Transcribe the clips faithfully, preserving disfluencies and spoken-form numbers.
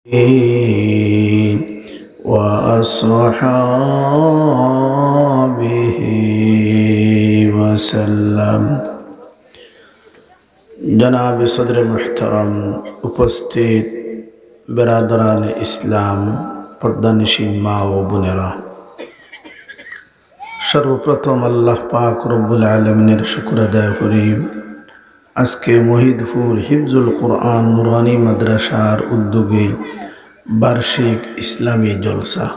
وأصحابه وسلم. জনাবে সদরে মুহতারাম, উপস্থিত বেরাদরানে ইসলাম, পর্দানিশীন মা ও বোনেরা, সর্বপ্রথম আল্লাহ পাক রব্বুল আলামিনের শুকর আদায় করি। আজকে মহিদপুর হিফজুল কোরআন নুরানি মাদ্রাসার উদ্যোগে বার্ষিক ইসলামী জলসা।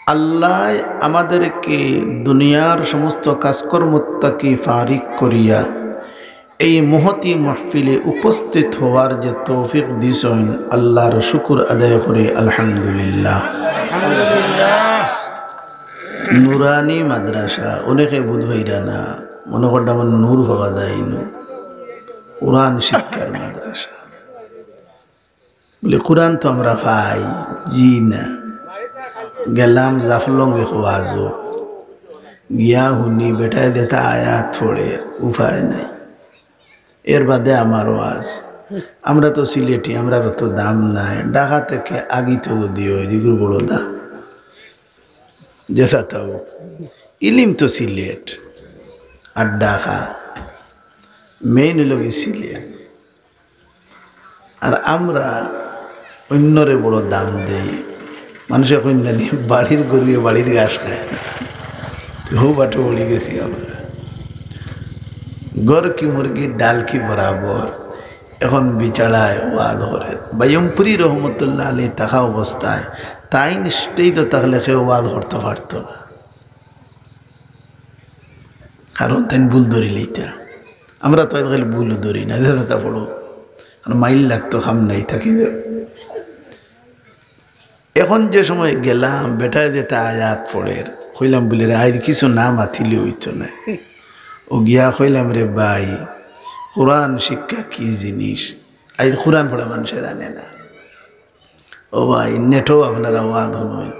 আল্লাহ আমাদেরকে দুনিয়ার সমস্ত কাজকর্ম থাকি ফারিগ করিয়া এই মহতী মাহফিলে উপস্থিত হওয়ার যে তৌফিক দিছইন, আল্লাহর শুকর আদায় করি, আলহামদুলিল্লাহ। নুরানি মাদ্রাসা, অনেকে বুঝ পাইরা না, মনে কররা আমার নূর পাওয়া যায় নু। কোরআন শিক্ষার মাদ্রাসা। বলে, কোরআন তো আমরা পাই, জি না। গেলাম জাফলং এক ওয়াজো, গিয়া হুনি বেটায় যেতা আয়াত পড়ের, উপায় নাই। এর বাদে আমার ওয়াজ। আমরা তো সিলেটি, আমরার অত দাম নাই। ঢাকা থাকি আগিত যুদি অয়, ইগুর বড় দাম। যেতা অউক, ইলিম তো সিলেট আর ঢাকা, মেইন অইলো গি সিলেট। আর আমরা অইন্যরে বড় দাম দেই। মানষে কইন না নি, বাড়ির গরুয়ে বাড়ির ঘাস খায় না। তো হউ বাটো পড়ি গেছি আমরা। ঘর কি মুরগি, ডাল কি বরাবর। এখন বিচারায় ওয়াজ করের। বাইয়মপুরি রহমতুল্লাহ আলাইহি থাকা অবস্থায় তাইন stage-ও থাকলে কেউ ওয়াজ করতো পারতো না, কারণ তাইন ভুল ধরিলিতা। আমরা তো আজকাল ভুলও ধরি না, যেতা পড়ো, আর মাইল লাগতো, কাম নাই, থাকি যাও। এখন যে সময় গেলাম, বেটায় যেতা আয়াত পড়ের, কইলাম, বলে, "রে, আইজ কিছু না মাতিলে অইতো নায়।" ও গিয়া কইলাম, "রে ভাই, কোরআন শিক্ষা কি জিনিস? আইজ কোরআন পড়া মানষে জানে না।" ও ভাই, নেটো আপনারা ওয়াজ হুনইন,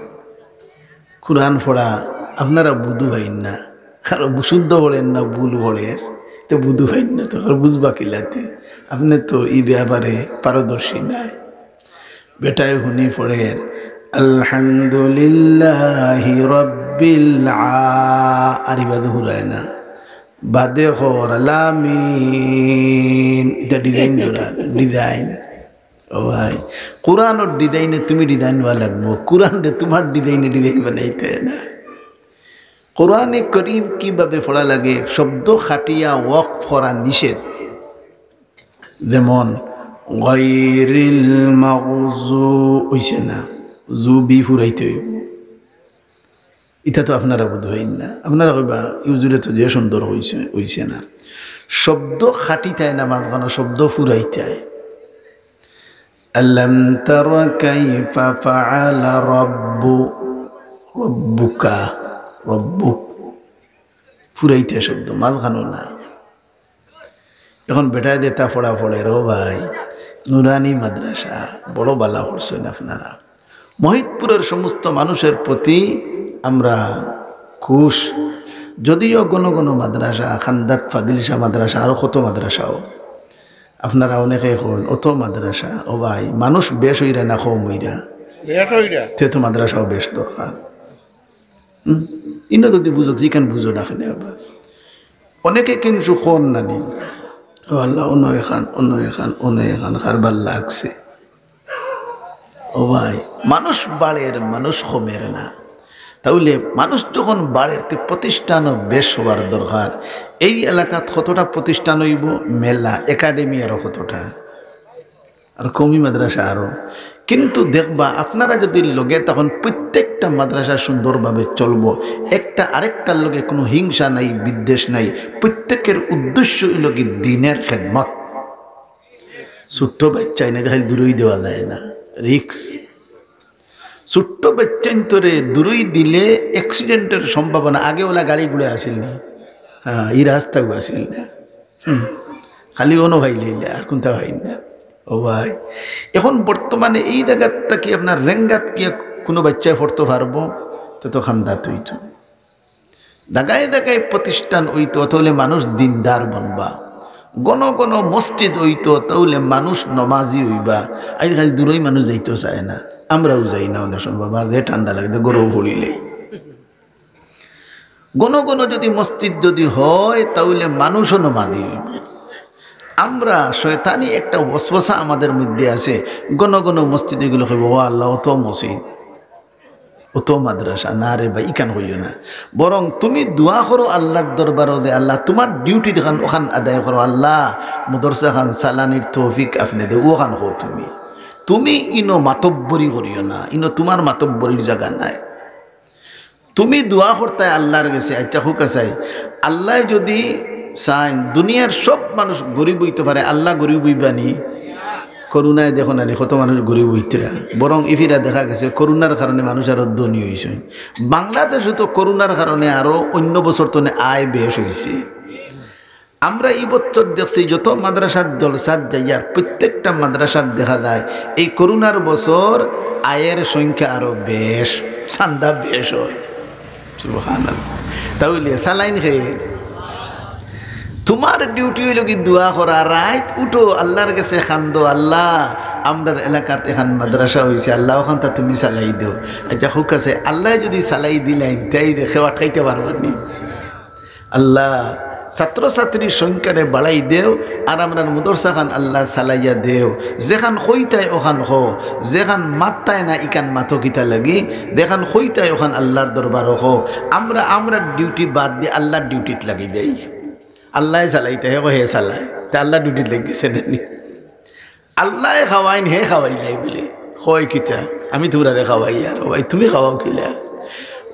কোরআন পড়া আপনারা বুঝ পাইন না, কারণ শুদ্ধ পড়ের না, ভুল পড়ের, তে বুঝ পাইন না, তো আর বুঝবা কিলাতে? আপনে তো ই ব্যাপারে পারদর্শী নায়। বেটায় হুনি পড়ের, "আলহামদুলিল্লাহি রাব্বিল আ-," আর ইবাদে হুরায় না, বাদে কর, "আলামিন।" ইতা design ধরা, design। ও ভাই, কোরআনর design-এ তুমি design অওয়া লাগবো, কোরআনরে তুমার design-এ design বানাইতে অয় না। কোরআনে করিম কিভাবে পড়া লাগে, শব্দ কাটিয়া ওয়াকফ করা নিষেধ। যেমন, গায়রিল মাগজু-, অইছে না, জু বি ফুরাইতে অইবো। ইতা তো আপনারা বুঝ পাইন না। আপনারা কইবা, "ই হুজুরে তো যে সুন্দর কইছে, অইছে না।" শব্দ কাটিতায় না, মাঝখানো শব্দ ফুরাইতায়। আলাম তারা কাইফা ফাআলা রাব্বু-, রাব্বুকা, রাব্বুক। ফুরাইতায় শব্দ, মাঝখানো না। এখন বেটায় যেতা পড়া পড়ের, ও ভাই, নুরানি মাদ্রাসা, বড় বালা করছইন আপনারা। মহিদপুরের সমস্ত মানুষের প্রতি আমরা খুশ। যদিও ঘন ঘন মাদ্রাসা, খান্দাত ফাদিলশা মাদ্রাসা, আরো কত মাদ্রাসাও, আপনারা অনেকে কইন, অত মাদ্রাসা, ও ভাই, মানুষ বেশ অইরা না কম অইরা? বেশ অইরা। তে তো মাদ্রাসাও বেশ দরকার। হুম? ইনো যুদি বুঝো, ইখান বুঝো না কেনে আবার? অনেকে কিন্তু কইন না নি, "ও আল্লাহ, অনো এখান, অনো এখান, অনো এখান, কারবার লাগছে।" ও ভাই, মানুষ বাড়ের, মানুষ কমের না। তাইলে মানুষ যখন বাড়ের, তে প্রতিষ্ঠানও বেশ অওয়ার দরকার। এই এলাকাত কতটা প্রতিষ্ঠান অইবো, মেলা, একাডেমি আরো কতটা। আর কওমি মাদ্রাসা আরো। কিন্তু দেখবা, আপনারা যুদি লগে থাকইন, প্রত্যেকটা মাদ্রাসা সুন্দরভাবে চলবো, একটা আরেকটার লগে কুনু হিংসা নাই, বিদ্বেষ নাই, প্রত্যেকের উদ্দেশ্য অইলো গি দ্বীনের খেদমত। ছোট্ট বাইচ্চাইন, ইতা খালি দূরই দেওয়া যায় না, risk। ছোট্ট বাইচ্চাইন্তরে দূরই দিলে accident-এর সম্ভাবনা, আগে অলা গাড়ি ঘোড়া আছিল না, হ্যাঁ, ই রাস্তাও আছিল না। হুম। খালি অনো পাইলে ইলা, আর কুনতা পাইন না। ও ভাই, এখন বর্তমানে এই জাগাত থাকি আপনার রেঙ্গাত গিয়া কুনু বাইচ্চায় পড়তো পারবো, তে তো খান্দাত অইতো। জাগায় জাগায় প্রতিষ্ঠান অইতো, তাইলে মানুষ দ্বীনদার বনবা। ঘন ঘন মসজিদ অইতো, তাইলে মানুষ নমাজি অইবা। আইজকাইল দূরই মানুষ যাইতো চায় না, আমরাও যাই না অনেক সময়, বাবা, যে ঠান্ডা লাগে, ঘরো পড়িলে। ঘন ঘন যদি মসজিদ যদি হয়, তাইলে মানুষও নমাজি অইবা। আমরা, শয়তানি একটা ওয়াসওয়াসা আমাদের মধ্যে আছে, ঘন ঘন মসজিদ অইলে কইবো, "ও আল্লাহ, অত মসজিদ, অত মাদ্রাসা, না রে ভাই, ইখান কইও না।" বরং তুমি দোয়া করো আল্লাহর দরবারো যে, "আল্লাহ, তুমার ডিউটি যেখান, অখান আদায় করো। আল্লাহ, মাদ্রাসাখান চালানির তৌফিক আপনে দেও, অখান কও তুমি। তুমি ইনো মাতব্বরি করিও না, ইনো তুমার মাতব্বরির জাগা নায়।" তুমি দোয়া করতায় আল্লাহর গেছে, আইচ্ছা, কউক্কা চাই, আল্লায় যদি চাইন দুনিয়ার সব মানুষ গরিব অইতো পারে, আল্লাহ গরিব অইবা নি? করোনায় দেখো না নি, কত মানুষ গরিব অইতরা। বরং ইফিরা দেখা গেছে করোনার কারণে মানুষ আরো ধনী অইছে। বাংলাদেশো তো করোনার কারণে আরো অন্য বছর তনে আয় বেশ অইছে। আমরা ই বছর দেখছি যত মাদ্রাসার জলসাত যাইয়ার প্রত্যেকটা মাদ্রাসাত দেখা যায় এই করোনার বছর আয়ের সংখ্যা আরো বেশ, চান্দা বেশ অয়। সুবহানাল্লাহ। তাইলে চালাইন কে? তুমার ডিউটি অইলো কি দোয়া করা, রাইত উঠো আল্লাহর গেছে কান্দো, "আল্লাহ, আমরার এলাকাত এখান মাদ্রাসা অইছে, আল্লাহ অখানতা তুমি চালাই দেও।" আইচ্ছা, কউক্কা চাই, আল্লায় যদি চালাই দিলাইন, তাইলে কেউ আটকাইতা পারবা নি? আল্লাহ, ছাত্রছাত্রীর সংখ্যারে বাড়াই দেও, আর আমরার মাদ্রাসাখান আল্লাহ চালাইয়া দেও। যেখান কইতায় অখান কও, যেখান মাততায় না ইখান মাতো কিতা লাগি, যেখান কইতায় অখান আল্লাহর দরবারো কও। আমরা, আমরার ডিউটি বাদ দি আল্লাহর ডিউটিত লাগি যাই। আল্লায় চালাইতা, হে কয় হে চালায়, তে আল্লাহর ডিউটিত লাগি গেছে না নি? আল্লায় খাওয়াইন, হে খাওয়াইলাই বুলে। কয় কিতা? আমি তুমরারে খাওয়াই আর, ও ভাই, তুমি খাওয়াও কিলা?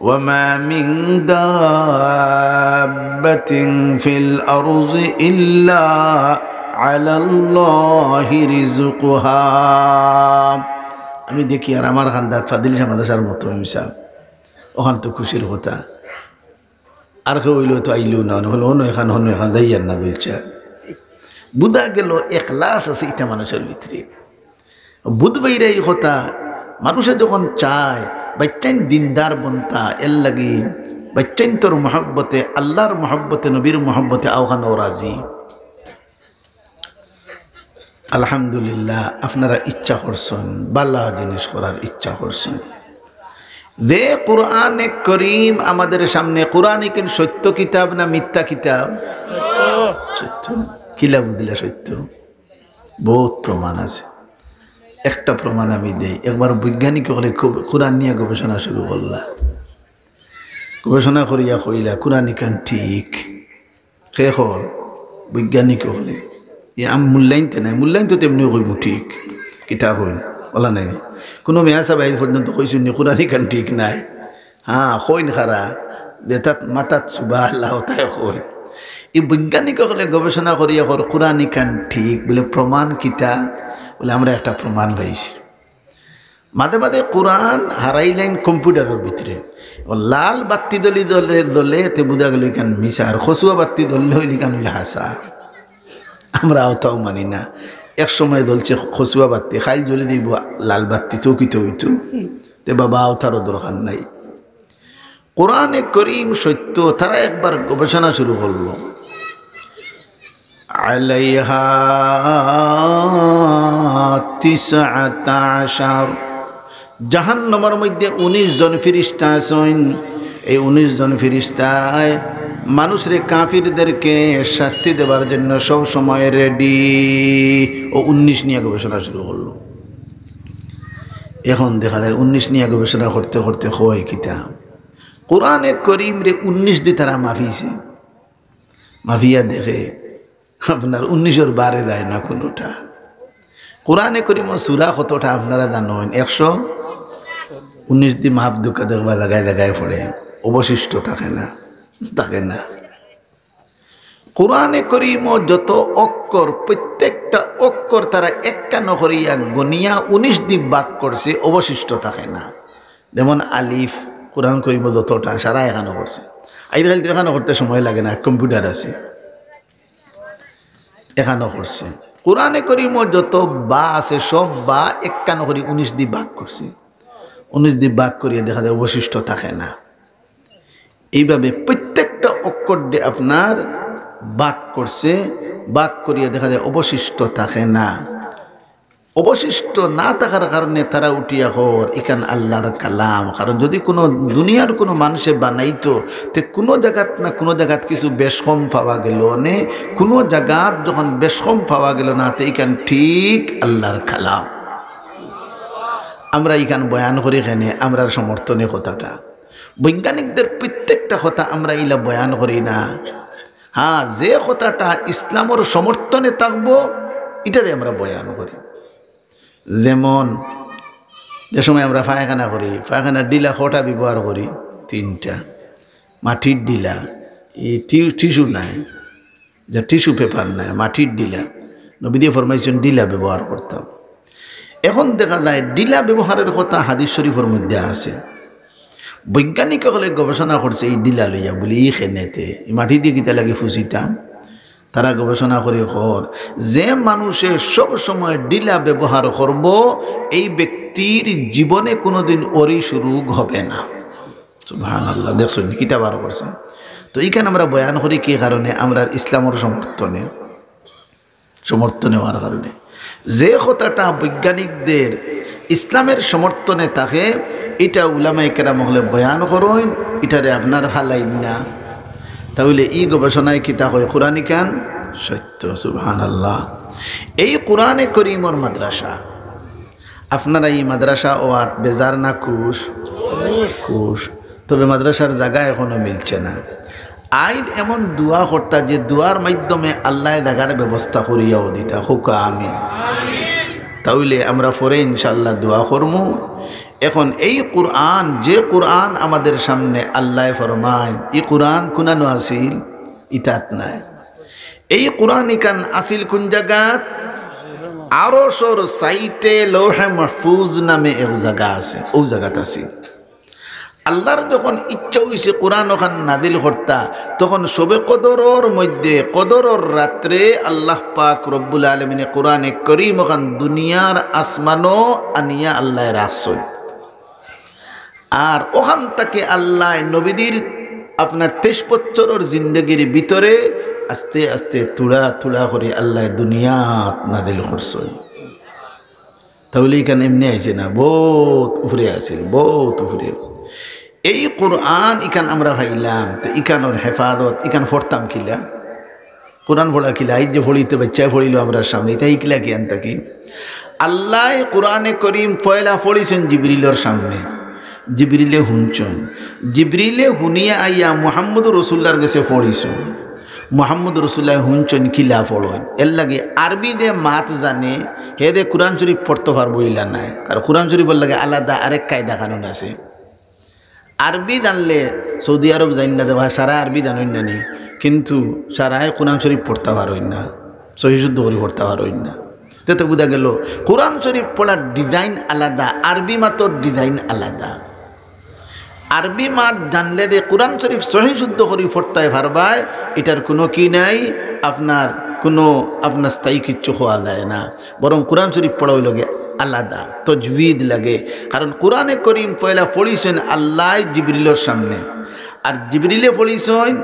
وما من دابة في الأرض إلا على الله رزقها। আমি দেখি আর আমার খান্দাত ফাদিল শাহ মাদ্রাসার মতো ইমাম সাব, অখান তো খুশির কথা। আর কেউ অইলে তো আইলো না, হনো এখান, হনো এখান, যাইয়ার না, বলছে। বুঝা গেল এখলাস আছে ইতা মানুষর ভিতরে। বুঝ বাইরা ই কথা, মানুষে যখন চায়, বাইচ্চাইন দিনদার বনতা, এর লাগি বাইচ্চাইন্তর মহব্বতে, আল্লাহর মহব্বতে, নবীর মহব্বতে আওখানো রাজি। আলহামদুলিল্লাহ, আপনারা ইচ্ছা করছেন, ভালা জিনিস করার ইচ্ছা করছেন। যে কোরআনে করিম আমাদের সামনে, কোরআন ইখান সত্য কিতাব না মিথ্যা কিতাব? সত্য। কিলা বুঝলা সত্য? বহুত প্রমাণ আছে। একটা প্রমাণ আমি দেই। একবার বৈজ্ঞানিক অকলে খুব কোরআন নিয়া গবেষণা শুরু করলা। গবেষণা করিয়া কইলা, "কোরআন ইখান ঠিক।" কে কর? বৈজ্ঞানিক অকলে। ই আম মূল্যায়ন তে নাই, মূল্যায়ন তো তেমনি কইমু ঠিক। কিতা কইন? অলা নাই। কুনু মেয়া সাব আইজ পর্যন্ত কইছইন নি, "কোরআন ইখান ঠিক নায়"? হ্যাঁ, কইন খারা। যেতাত মাতাত সুবাহ আল্লাহ তাই কইন। ই বৈজ্ঞানিক অকলে গবেষণা করিয়া কর, "কোরআন ইখান ঠিক।" বুলে, "প্রমাণ কিতা?" বুলে, "আমরা একটা প্রমাণ পাইছি।" মাঝে মাঝে কোরআন হারাইলাইন কম্পিউটারর ভিতরে। ও লাল বাত্তি দলি দলে দলে তে বুঝা গেল ইখান মিছা, আর কচুয়া বাত্তি দললে অইলে ইখান অইলে হাছা। আমরা অতাও মানি না। এক সময় দলছে কচুয়া বাত্তি, খাইল জ্বলি দিব লাল বাত্তি, তো কিতা অইতো? তে বাবা, অতারও দরকার নাই। কোরআনে করিম সত্য, তারা একবার গবেষণা শুরু করলো। عليها تسعة عشر। জাহান্নামর মধ্যে উনিশ জন ফিরিস্তা আছইন। এই উনিশ জন ফিরিস্তায় মানুষরে, কাফিরদেরকে শাস্তি দেবার জন্য সব সময় রেডি। ও উনিশ নিয়া গবেষণা শুরু করলো। এখন দেখা যায় উনিশ নিয়া গবেষণা করতে করতে কয় কিতা, কোরআনে করিমরে উনিশ দি তারা মাফিছে। মাফিয়া দেখে আপনার উনিশর বারে যায় না কুনুটা। কোরআনে করিমর সূরা কতটা আপনারা জানইন? একশো উনিশ দি মাফ দুকা দেখবা জাগায় জাগায় পড়ে, অবশিষ্ট থাকে না, থাকে না। কোরআনে করিমো যত অক্ষর, প্রত্যেকটা অক্ষর তারা একখানো করিয়া গনিয়া উনিশ দি ভাগ করছে, অবশিষ্ট থাকে না। যেমন আলিফ, কোরআন করিমো যতটা, সারা একখানো করছে। আইজকাইল তো একখানো করতে সময় লাগে না, কম্পিউটার আছে, একখানো করছে। কোরআনে করিমো যত বা আছে, সব বা একখানো করি উনিশ দি ভাগ করছে। উনিশ দি ভাগ করিয়া দেখা যায় অবশিষ্ট থাকে না। এইভাবে প্রত্যেকটা অক্ষর দি আপনার ভাগ করছে, ভাগ করিয়া দেখা যায় অবশিষ্ট থাকে না। অবশিষ্ট না থাকার কারণে তারা উঠিয়া কর, "ইখান আল্লাহর কালাম।" কারণ যদি কোনো দুনিয়ার কোনো মানুষে বানাইতো, তে কোনো জাগাত না কোনো জাগাত কিছু বেশ কম পাওয়া গেল নে, কোনো জাগাত যখন বেশ কম পাওয়া গেল না, তে ইখান ঠিক আল্লাহর কালাম। আমরা ইখান বয়ান করি কেনে? আমরার সমর্থনে কথাটা। বৈজ্ঞানিকদের প্রত্যেকটা কথা আমরা ইলা বয়ান করি না। হ্যাঁ, যে কথাটা ইসলামর সমর্থনে থাকবো, ইটারে আমরা বয়ান করি। যেমন, যে সময় আমরা পায়খানা করি, পায়খানার ঢিলা কটা ব্যবহার করি? তিনটা। মাটির ঢিলা, এই টি-, টিস্যু নাই, যে টিস্যু পেপার নাই, মাটির ঢিলা। নবীজিয়ে ফরমাইছইন ঢিলা ব্যবহার করতাম। এখন দেখা যায় ঢিলা ব্যবহারের কথা হাদিস শরীফর মধ্যে আছে। বৈজ্ঞানিক অকলে গবেষণা করছে এই ঢিলা লইয়া, বলে, "ই খেনেতে, ই মাটি দি কিতা লাগি ফুছিতাম?" তারা গবেষণা করি কর, যে মানুষে সব সময় ঢিলা ব্যবহার করব, এই ব্যক্তির জীবনে কোনোদিন অরিস রোগ হবে না। সুবহানাল্লাহ, দেখছইন নি কিতা বার করছইন? তো ইখান আমরা বয়ান করি কি কারণে? আমরার ইসলামর সমর্থনে, সমর্থনে অওয়ার কারণে। যে কথাটা বৈজ্ঞানিকদের ইসলামের সমর্থনে থাকে, ইটা উলামায়ে কেরাম অকলে বয়ান করইন, ইটারে আপনার ফালাইন না। তাইলে ই গবেষণায় কিতা কয়? কোরআন ইখান সত্য। সুবহানাল্লাহ। এই কোরআনে করিমর মাদ্রাসা, আপনারা ই মাদ্রাসা অওয়াত বেজার না খুশ? খুশ। তবে মাদ্রাসার জাগা এখনো মিলছে না। আইজ এমন দোয়া করতা যে দোয়ার মাধ্যমে আল্লায় জাগার ব্যবস্থা করিয়াও দিতা। কউক্কা আমিন। তাইলে আমরা পরে ইনশাআল্লাহ দোয়া করমু। এখন এই কোরআন, যে কোরআন আমাদের সামনে আল্লায় ফরমাইন, ই কোরআন কুনানো আছিল? ইতাত নাই। এই কোরআন ইখান আছিল কুন জাগাত? আরশর সাইডে লৌহে মাহফুজ নামে এক জাগা আছে, অউ জাগাত আছিল। আল্লার যখন ইচ্ছা অইছে কোরআন অখান নাজিল করতা, তখন শবে কদরর মধ্যে, কদরর রাত্রে আল্লাহ পাক রব্বুল আলামিনে কোরআনে করিম অখান দুনিয়ার আসমানো আনিয়া আল্লায় রাখছইন। আর অখান থাকি আল্লায় নবীজির আপনার তেইশ বছরর জিন্দেগির ভিতরে আস্তে আস্তে থুড়া থুড়া করি আল্লায় দুনিয়াত নাজিল করছইন। তাইলে ইখান এমনে আইছে না, বউত উপরে আছিল, বউত উপরে। এই কোরআন ইখান আমরা পাইলাম, তো ইখানর হেফাজত, ইখান পড়তাম কিলা? কোরআন পড়া কিলা? আইজ যে পড়িতে বাচ্চায় পড়িল আমরার সামনে, ইতা হিকলা কিয়ান থাকি? আল্লায় কোরআনে করিম পয়লা পড়িছইন জিবরিলর সামনে, জিবরিলে হুনছইন, জিবরিলে হুনিয়া আইয়া মুহাম্মদুর রাসুলুল্লাহর গেছে পড়িছইন। মুহাম্মদুর রাসুলুল্লায় হুনছইন কিলা পড়ইন। এরলাগি আরবি যে মাত জানে, হে দে কোরআন শরীফ পড়তো পারবো ইলা নায়, আর কোরআন শরীফর লাগি আলাদা আরেক কায়দা কানুন আছে। আরবি জানলে সৌদি আরব যাইন না দেবা, সারা আরবি জানইন না নি, কিন্তু সারায় কোরআন শরীফ পড়তা পারইন না, সহি শুদ্ধ করি পড়তা পারইন না। তে তো বুঝা গেল কোরআন শরীফ পড়ার design আলাদা, আরবি মাতর design আলাদা। আরবি মাত জানলে দে কোরআন শরীফ সহি শুদ্ধ করি পড়তায় পারবায়, ইটার কুনু কি নাই, আপনার কুনু আপনার স্থায়ী কিচ্ছু কওয়া যায় না। বরং কোরআন শরীফ পড়া অইলো গিয়া আলাদা, তজবিদ লাগে। কারণ কোরআনে করিম পয়লা পড়িছইন আল্লায় জিবরিলর সামনে, আর জিবরিলে পড়িছইন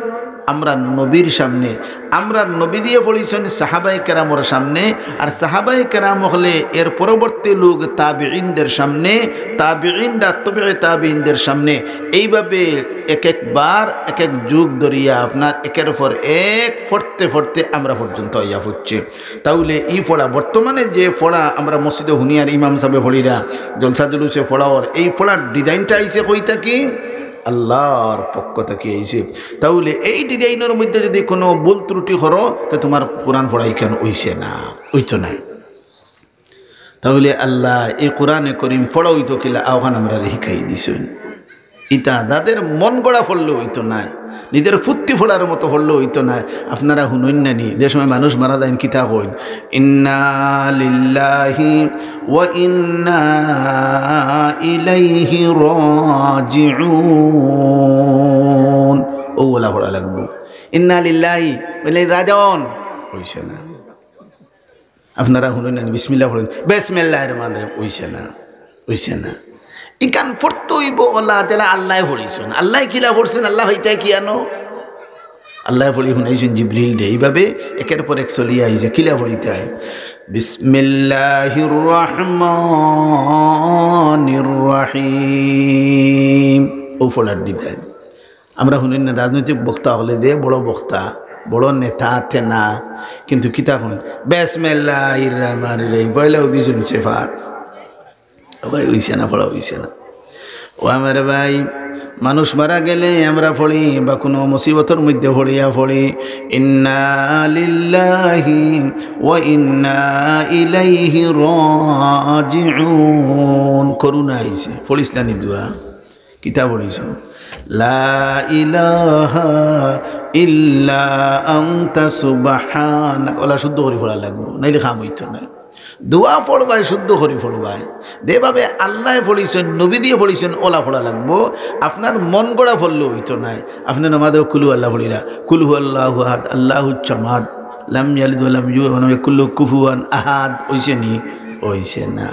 আমরার নবীর সামনে, আমরার নবীজিয়ে পড়িছইন সাহাবায়ে কেরামর সামনে, আর সাহাবায়ে কেরাম অকলে এর পরবর্তী লোক তাবিঈনদের সামনে, তাবিঈনরা তবে তাবিঈনদের সামনে, এইভাবে এক একবার এক এক যুগ ধরিয়া আপনার একের পর এক পড়তে পড়তে আমরা পর্যন্ত আইয়া পড়ছি। তাইলে ই পড়া, বর্তমানে যে পড়া আমরা মসজিদো হুনিয়ার ইমাম সাবে পড়িরা, জলসা জুলুসে পড়া অর, এই পড়ার designটা আইছে কই থাকি? আল্লার পক্ষ থাকি আইছে। তাইলে এই designর মধ্যে যদি কুনু ভুল ত্রুটি করো, তে তুমার কোরআন পড়া ইখান অইছে না, অইতো নায়। তাইলে আল্লায় ই কোরআনে করিম পড়া অইতো কিলা, অখান আমরারে হিকাই দিছইন। ইতা যাদের মন গড়া পড়লে অইতো নায়, নিজের ফুর্তি পড়ার মতো পড়লে অইতো নায়। আপনারা হুনইন না নি, যে সময় মানুষ মারা যাইন কিতা কইন, "ইন্না লিল্লাহি ওয়া ইন্না ইলাইহি রাজিউন।" অউ অলা পড়া লাগবো। ইন্না লিল্লাহি, বলে রাজন, অইছে না। আপনারা হুনইন না নি, বিসমিল্লাহ পড়ইন, বিসমিল্লাহির রহমানির রহিম, অইছে না, অইছে না। ইখান পড়তে অইবো অলা যেলা আল্লায় পড়িছইন। আল্লায় কিলা পড়ছইন, আল্লায় অইতা কিয়ানো? আল্লায় পড়ি হুনাইছইন জিবরিলরে, এইভাবে একের পর এক চলিয়া আইছে। কিলা পড়িতা অয়? বিসমিল্লাহির রহমানির রহিম। অউ পড়ার দিতা অয়। আমরা হুনি না রাজনৈতিক বক্তা অকলে যে বড় বক্তা, বড় নেতা তেনা, কিন্তু কিতা কইন? বিসমিল্লাহির রহমানির রহিম। পয়লা উদিছইন সেফাত। ও ভাই, অইছে না, পড়া অইছে না। ও আমার ভাই, মানুষ মারা গেলে আমরা পড়ি বা কুনু মুসিবতর মধ্যে পড়িয়া পড়ি, ইন্না লিল্লাহি ওয়া ইন্না ইলাইহি রাজিউন। করোনা আইছে, পড়িস না নি দোয়া? কিতা পড়িছ? লা ইলাহা ইল্লা আনতা সুবহানাক। অলা শুদ্ধ করি পড়া লাগবো, নাইলে কাম অইতো নায়। দোয়া পড়বায়, শুদ্ধ করি পড়বায়। যেভাবে আল্লায় পড়িছইন, নবীজিয়ে পড়িছইন, অলা পড়া লাগবো। আপনার মন গড়া পড়লে অইতো নায়। আপনে নমাজে কুলহু আল্লাহ পড়িরা, কুলহু আল্লাহু আহাদ, আল্লাহুস সামাদ, লাম ইয়ালিদ ওয়া লাম ইউলাদ ওয়া লাম ইয়াকুল লাহু কুফুয়ান আহাদ, অইছে নি? অইছে না।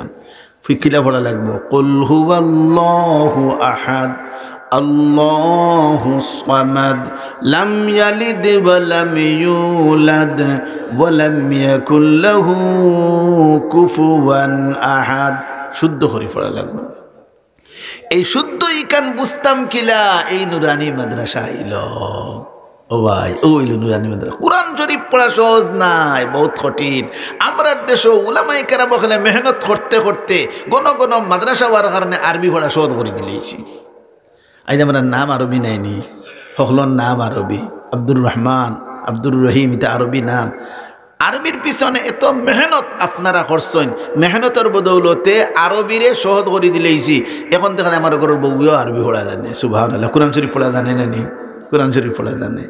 ফির কিলা পড়া লাগবো? কুল হুয়াল্লাহু আহাদ, আল্লাহুস সামাদ, লাম ইয়ালিদ ওয়া লাম ইউলাদ ওয়া লাম ইয়াকুল লাহু কুফুয়ান আহাদ। শুদ্ধ করি পড়া লাগবো। এই শুদ্ধ ইখান বুঝতাম কিলা? এই নুরানি মাদ্রাসা আইলো। ও ভাই, অউ অইলো নুরানি মাদ্রাসা। কুরআন শরীফ পড়া সহজ নায়, বউত কঠিন। আমরার দেশো উলামায়ে কেরাম অকলে মেহনত করতে করতে ঘন ঘন মাদ্রাসা অওয়ার কারণে আরবি পড়া সহজ করি দিলাইছি। আইজ আমরার নাম আরবি নায় নি, হকলর নাম আরবি। আব্দুর রহমান, আব্দুর রহিম, ইতা আরবি নাম। আরবির পিছনে এত মেহনত আপনারা করছইন, মেহনতর বদৌলতে আরবিরে সহজ করি দিলাইছি। এখন দেখা যায় আমার ঘরর বউয়েও আরবি পড়া জানে, সুবহানাল্লাহ। কুরআন শরীফ পড়া জানে না নি? কুরআন শরীফ পড়া জানে।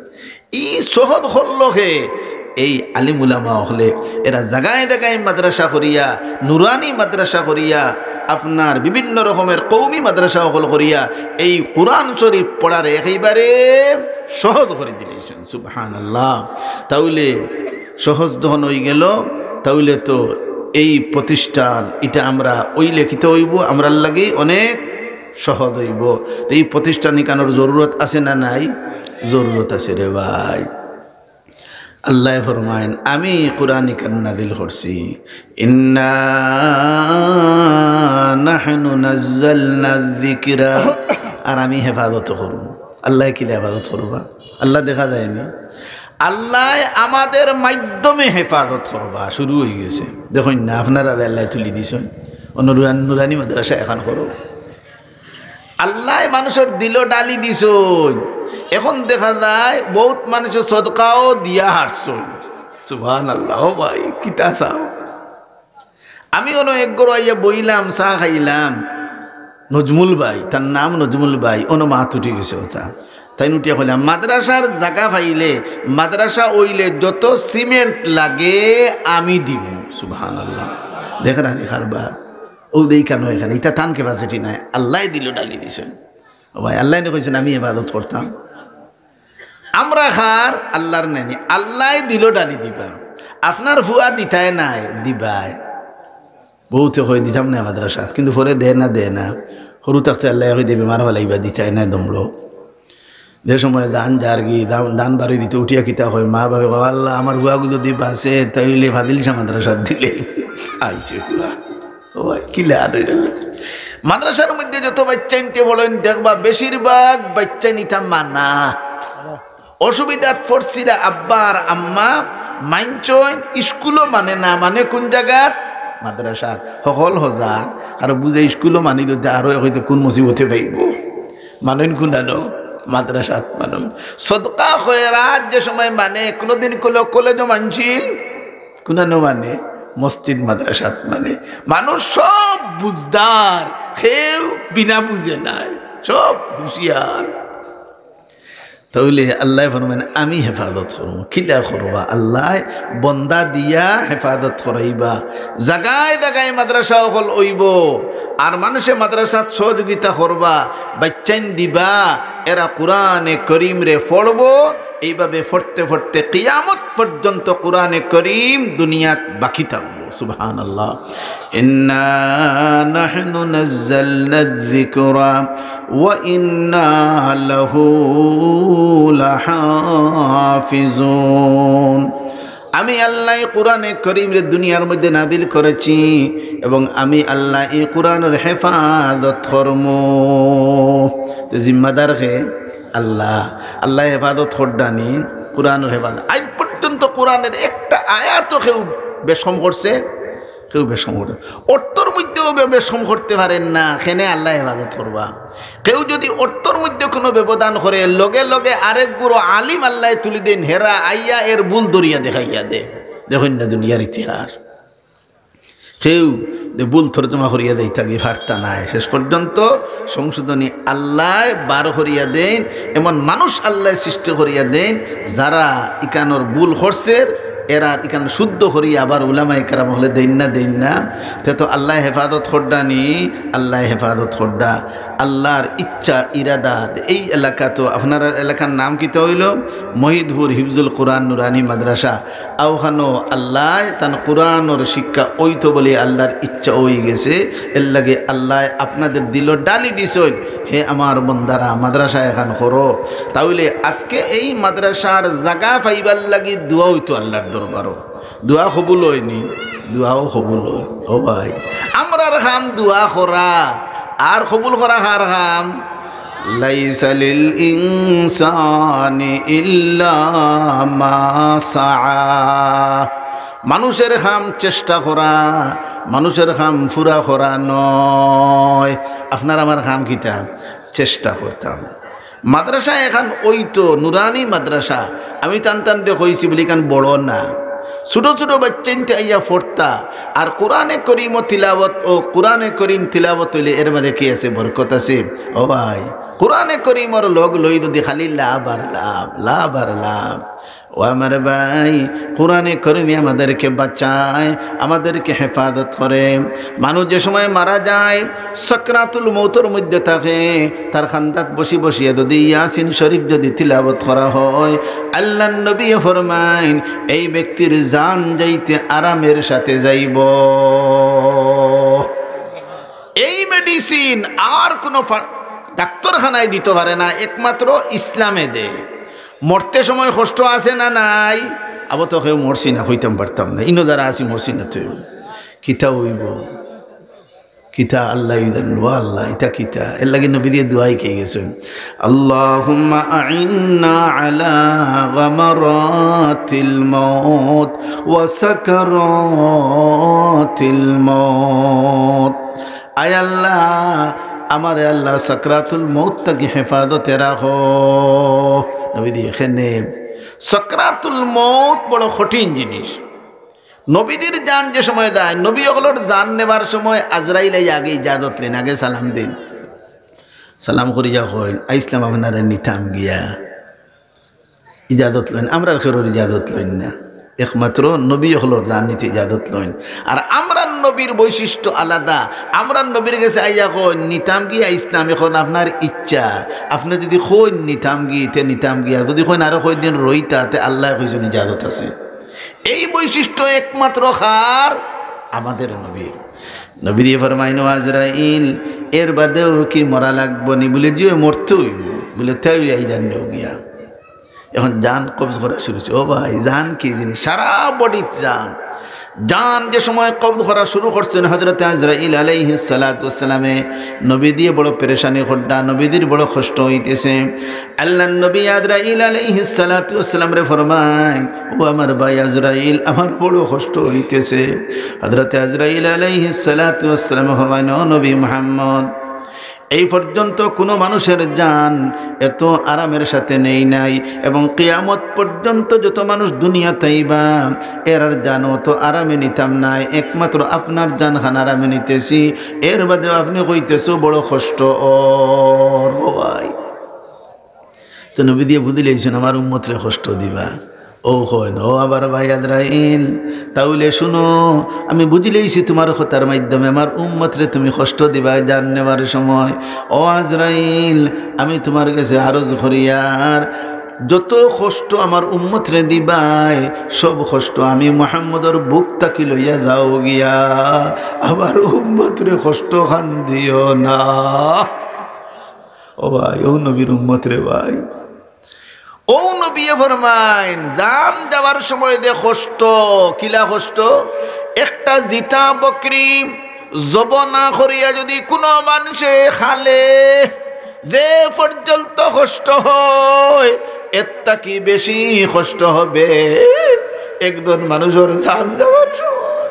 ই সহজ করলো কে? এই আলিম উলামা অকলে। এরা জাগায় জাগায় মাদ্রাসা করিয়া, নুরানি মাদ্রাসা করিয়া, আপনার বিভিন্ন রকমের কওমি মাদ্রাসা অকল করিয়া এই কুরআন শরীফ পড়ারে একেবারে সহজ করি দিলাইছইন। সুবহানাল্লাহ। তাইলে সহজ যখন অইগেলো, তাইলে তো এই প্রতিষ্ঠান, ইটা আমরা অইলে কিতা অইবো, আমরার লাগি অনেক সহজ অইবো। তো এই প্রতিষ্ঠান ইখানর জরুরত আছে না নাই? জরুরত আছে রে ভাই। আল্লায় ফরমাইন, "আমি কুরআন ইখান নাজিল করছি, ইন্না নাহনু নাজ্জালনা যিকরা।" আর আমি হেফাজত করমু। আল্লায় কিলা হেফাজত করবা? আল্লায় দেখা যায় নি? আল্লায় আমাদের মাধ্যমে হেফাজত করবা। শুরু অইগেছে। দেখইন না, আপনারারে আল্লায় তুলি দিছইন। অনো নুরানি মাদ্রাসা এখান করো। আল্লায় মানুষর দিলো ডালি দিছইন। এখন দেখা যায় বউত মানুষে সদকাও দিয়া হারছইন। সুবহানাল্লাহ। ও ভাই, কিতা চাও? আমি অনো এক ঘরো আইয়া বইলাম, চা খাইলাম। নজমুল ভাই, তার নাম নজমুল ভাই, অনো মাত উঠি গেছে কথা। তাইন উঠিয়া কইলা, "মাদ্রাসার জাগা পাইলে, মাদ্রাসা অইলে যত সিমেন্ট লাগে আমি দিমু।" সুবহানাল্লাহ। দেখরা নি কারবার? অউ দেই কেনে এখানে, ইটা তান capacity নাই, আল্লায় দিলো ডালি দিছইন। ও ভাই, আল্লায় নি কইছইন আমি ইবাদত করতাম। আমরা কার? আল্লার নায় নি, আল্লায় দিলো ডালি দিবা। আপনার ফুয়া দিতায় নায়, দিবায়। বউতে কয়, "দিতাম নায় মাদ্রাসাত", কিন্তু পরে দেয় না, দেয় না। হুরু থাকতে আল্লায় কইন দে বেমার ফালাইবা, দিতায় নায় দমড়ো। যে সময় ধান যারগি, ধান, ধান বাড়ি দিতে উঠিয়া কিতা কয়, মা বাপে কয়, "আল্লাহ, আমার ফুয়াগু যদি বাঁচে, তাইলে ফাদিল শাহ মাদ্রাসাত দিলে।" আইছে ফুয়া। ও ভাই, কিলা আর অইল? মাদ্রাসার মধ্যে যত বাইচ্চাইন্তে পড়ইন, দেখবা বেশিরভাগ বাইচ্চাইন ইতা মানা। অসুবিধাত পড়ছিলা আব্বা আর আম্মা, মানছইন, স্কুলো মানে না, মানে কুন জাগাত? মাদ্রাসাত। হকল হজাগ, আর বুঝে স্কুলো মানি যদি আরো হয়তো কুন মুসিবতে পাইব। মানইন কুনানো? মাদ্রাসাত মানইন। সদকা খয়রাত যে সময় মানে, কুনুদিন কইলো কলেজো মানছিল, কুনানো মানে? মসজিদ মাদ্রাসাত মানে। মানুষ সব বুঝদার, কেউ বিনা বুঝে নায়, সব হুঁশিয়ার। তাইলে আল্লায় ফরমাইন, "আমি হেফাজত করমু।" কিলা করবা? আল্লায় বন্দা দিয়া হেফাজত করাইবা। জাগায় জাগায় মাদ্রাসা অকল অইব, আর মানুষে মাদ্রাসাত সহযোগিতা করবা, বাইচ্চাইন দিবা, এরা কুরআনে করিমরে পড়ব। এইভাবে পড়তে পড়তে কিয়ামত পর্যন্ত কুরআনে করিম দুনিয়াত বাকি থাকব। সুবহানাল্লাহ। "ইন্না নাহনু নাজ্জালনা যিকরা ওয়া ইন্না লাহু লাহাফিজুন।" আমি আল্লাহ এই কোরআনে করিমরে দুনিয়ার মধ্যে নাজিল করেছি এবং আমি আল্লাহ এই কোরআনর হেফাজত করমু। তো জিম্মাদার কে? আল্লাহ। আল্লাহ হেফাজত কররা নি, কোরআনর হেফাজত। আজ পর্যন্ত কোরআনর একটা আয়াতও কেউ বেশকম করছে? কেউ বেশকম করে, অর্থর মধ্যেও বে-, বেশকম করতে পারেন না, কেনে আল্লাহ হেফাজত করবা? কেউ যদি অর্থর মধ্যে কোনো ব্যবধান করে, লগে লগে আরেক গুরু আলিম আল্লাহ তুলি দেন, হেরা আইয়া এর ভুল ধরিয়া দেখাইয়া দে। দেখইন না দুনিয়ার ইতিহাস, কেউ যে ভুল তর্জমা করিয়া যাইতা গি পারতা নায়, শেষ পর্যন্ত সংশোধনী আল্লাহ বার করিয়া দেন। এমন মানুষ আল্লাহ সৃষ্টি করিয়া দেন, যারা ইকানোর ভুল করছের, এরা ইকান শুদ্ধ করিয়া আবার উলামায়ে কেরাম হকলে দেন না, দেন না। তে তো আল্লাহ হেফাজত কররা নি, আল্লাহ হেফাজত কররা। আল্লাহর ইচ্ছা, ইরাদা। এই এলাকা তো, আপনার এলাকার নাম কিতা অইলো? মহিদপুর হিফজুল কোরআন নুরানি মাদ্রাসা। অউখানো আল্লাহ তান কোরআনর শিক্ষা অইতো বলে আল্লাহর ইচ্ছা অই গেছে। এর লাগি আল্লাহ আপনাদের দিলো ডালি দিছইন, "হে আমার বন্দারা, মাদ্রাসা এখান করো।" তাইলে আজকে এই মাদ্রাসার জাগা পাইবার লাগি দোয়া অইতো আল্লাহর দরবারো। দোয়া কবুল অয়নি? দোয়াও কবুল অয়। ও ভাই, আমরার কাম দোয়া করা, আর কবুল করা কার কাম? "লাইসা লিল ইনসানি ইল্লা মা সাআ।" মানুষের কাম চেষ্টা করা, মানুষের কাম পুরা করা নয়। আপনার আমার কাম কিতা? চেষ্টা করতাম। মাদ্রাসা এখান অইতো, নুরানি মাদ্রাসা। আমি তান তানরে কইছি বলে ইখান বড় না, ছোট ছোট বাচ্চাইন্তে আইয়া পড়তা। আর কোরআনে করিম তিলাওয়াত, ও কোরআনে করিম তিলাওয়াত অইলে এর মাঝে কি আছে? বরকত আছে। ও ভাই, কোরআনে করিমর লগ লই যদি খালি লাভ আর লাভ, লাভ আর লাভ। ও আমার ভাই, কোরআনে করিমে আমাদেরকে বাঁচায়, আমাদেরকে হেফাজত করে। মানুষ যে সময় মারা যায়, সাকরাতুল মউতর মধ্যে থাকে, তার কান্দাত বসি বসিয়া যদি ইয়াসিন শরীফ যদি তিলাওয়াত করা হয়, আল্লাহর নবী ফরমাইন, এই ব্যক্তির জান যাইতে আরামের সাথে যাইব। এই মেডিসিন আর কোনো ফা-, ডাক্তারখানায় দিতে পারে না, একমাত্র ইসলামে দেয়। মরতে সময় কষ্ট আছে না নাই? আবো তো কেউ মরছি না, কইতাম পারতাম না। ইনো যারা আছি মরছি না তো। কিতা অইব? কিতা আল্লাহ জানবো, আল্লাহ, ইটা কিতা? এর লাগি নবীজিয়ে দোয়া শিখাই গেছইন, "আল্লাহুম্মা আইন্না আলা গামারাতিল মাউত ওয়া সাকারাতিল মাউত।" আয় আল্লাহ, আমারে আল্লাহ সাকরাতুল মউত থাকি হেফাজতে রাখো। নবীজি এখানে সাকরাতুল মউত বড় কঠিন জিনিস। নবীজির জান যে সময় যায়, নবী অকলর জান নেবার সময় আজরাইল আইয়া আগে ইজাজত লইন, আগে সালাম দেইন। সালাম করিয়া কইন, "আইছলাম আপনারে নিতাম গিয়া।" ইজাজত লইন, আমরার কেউরর ইজাজত লইন না, একমাত্র নবী অকলর জান নিতে ইজাজত লইন। আর আমরার নবীর বৈশিষ্ট্য আলাদা। আমরার নবীর গেছে আইয়া কইন, "নিতাম গিয়া আইছলাম, এখন আপনার ইচ্ছা, আপনে যদি কইন নিতাম গি, তে নিতাম গি, আর যদি কইন আরো কয়দিন রইতা, তে আল্লায় কইছইন ইজাজত আছে।" এই বৈশিষ্ট্য একমাত্র কার? আমাদের নবীর। নবীজিয়ে ফরমাইন, "ও আজরাইল, এর বাদেও কি মরা লাগবো নি?" বলে, "জি, মরতে অইব।" বলে, "তাইলে আইদার নেও গিয়া।" এখন জান কবজ করা শুরু অইছে। ও ভাই, জান কি জিনিস? সারা বডিত জান। জান যে সময় কবজ করা শুরু করছইন হযরত আজরাইল আলাইহিস সালাতু ওয়াস সালামে, নবীজিয়ে বড় পেরেশানি কররা, নবীজির বড় কষ্ট অইতেছে। আল্লাহর নবী আজরাইল আলাইহিস সালাতু ওয়াস সালামরে ফরমাইন, "ও আমার ভাই আজরাইল, আমার বড় কষ্ট অইতেছে।" হযরত আজরাইল আলাইহিস সালাতু ওয়াস সালামে ফরমাইন, "ও নবী মুহাম্মদ, এই পর্যন্ত কোনো মানুষের জান এত আরামের সাথে নেই নাই, এবং কিয়ামত পর্যন্ত যত মানুষ দুনিয়াত আইবা, এরার জান অত আরামে নিতাম নায়, একমাত্র আপনার জান খান আরামে নিতেছি, এর বাদেও আপনে কইতেছো বড় কষ্ট অর।" ও ভাই, তো নবীজিয়ে বুঝিলাইছইন, "আমার উম্মতরে কষ্ট দিবা।" ও কইন, "ও আবার ভাই আজরাইল, তাইলে শুনো, আমি বুঝিলাইছি তুমার কথার মাধ্যমে আমার উম্মতরে তুমি কষ্ট দিবা জান নেবার সময়। ও আজরাইল, আমি তুমার গেছে আরজ করিয়ার, যত কষ্ট আমার উম্মতরে দিবায়, সব কষ্ট আমি মুহাম্মদর বুক থাকি লইয়া যাও গিয়া, আমার উম্মতরে কষ্ট খান দিও না। ও ভাই, ও নবীর উম্মত রে ভাই, ও নবীয়ে ফরমাইন, জান যাওয়ার সময় যে কষ্ট, কিলা কষ্ট, একটা জিতা বকরি জবো না করিয়া যদি কুনু মানষে খালে, যে পর্যন্ত কষ্ট হয়, এর থাকি বেশি কষ্ট হবে একজন মানুষর জান যাওয়ার সময়।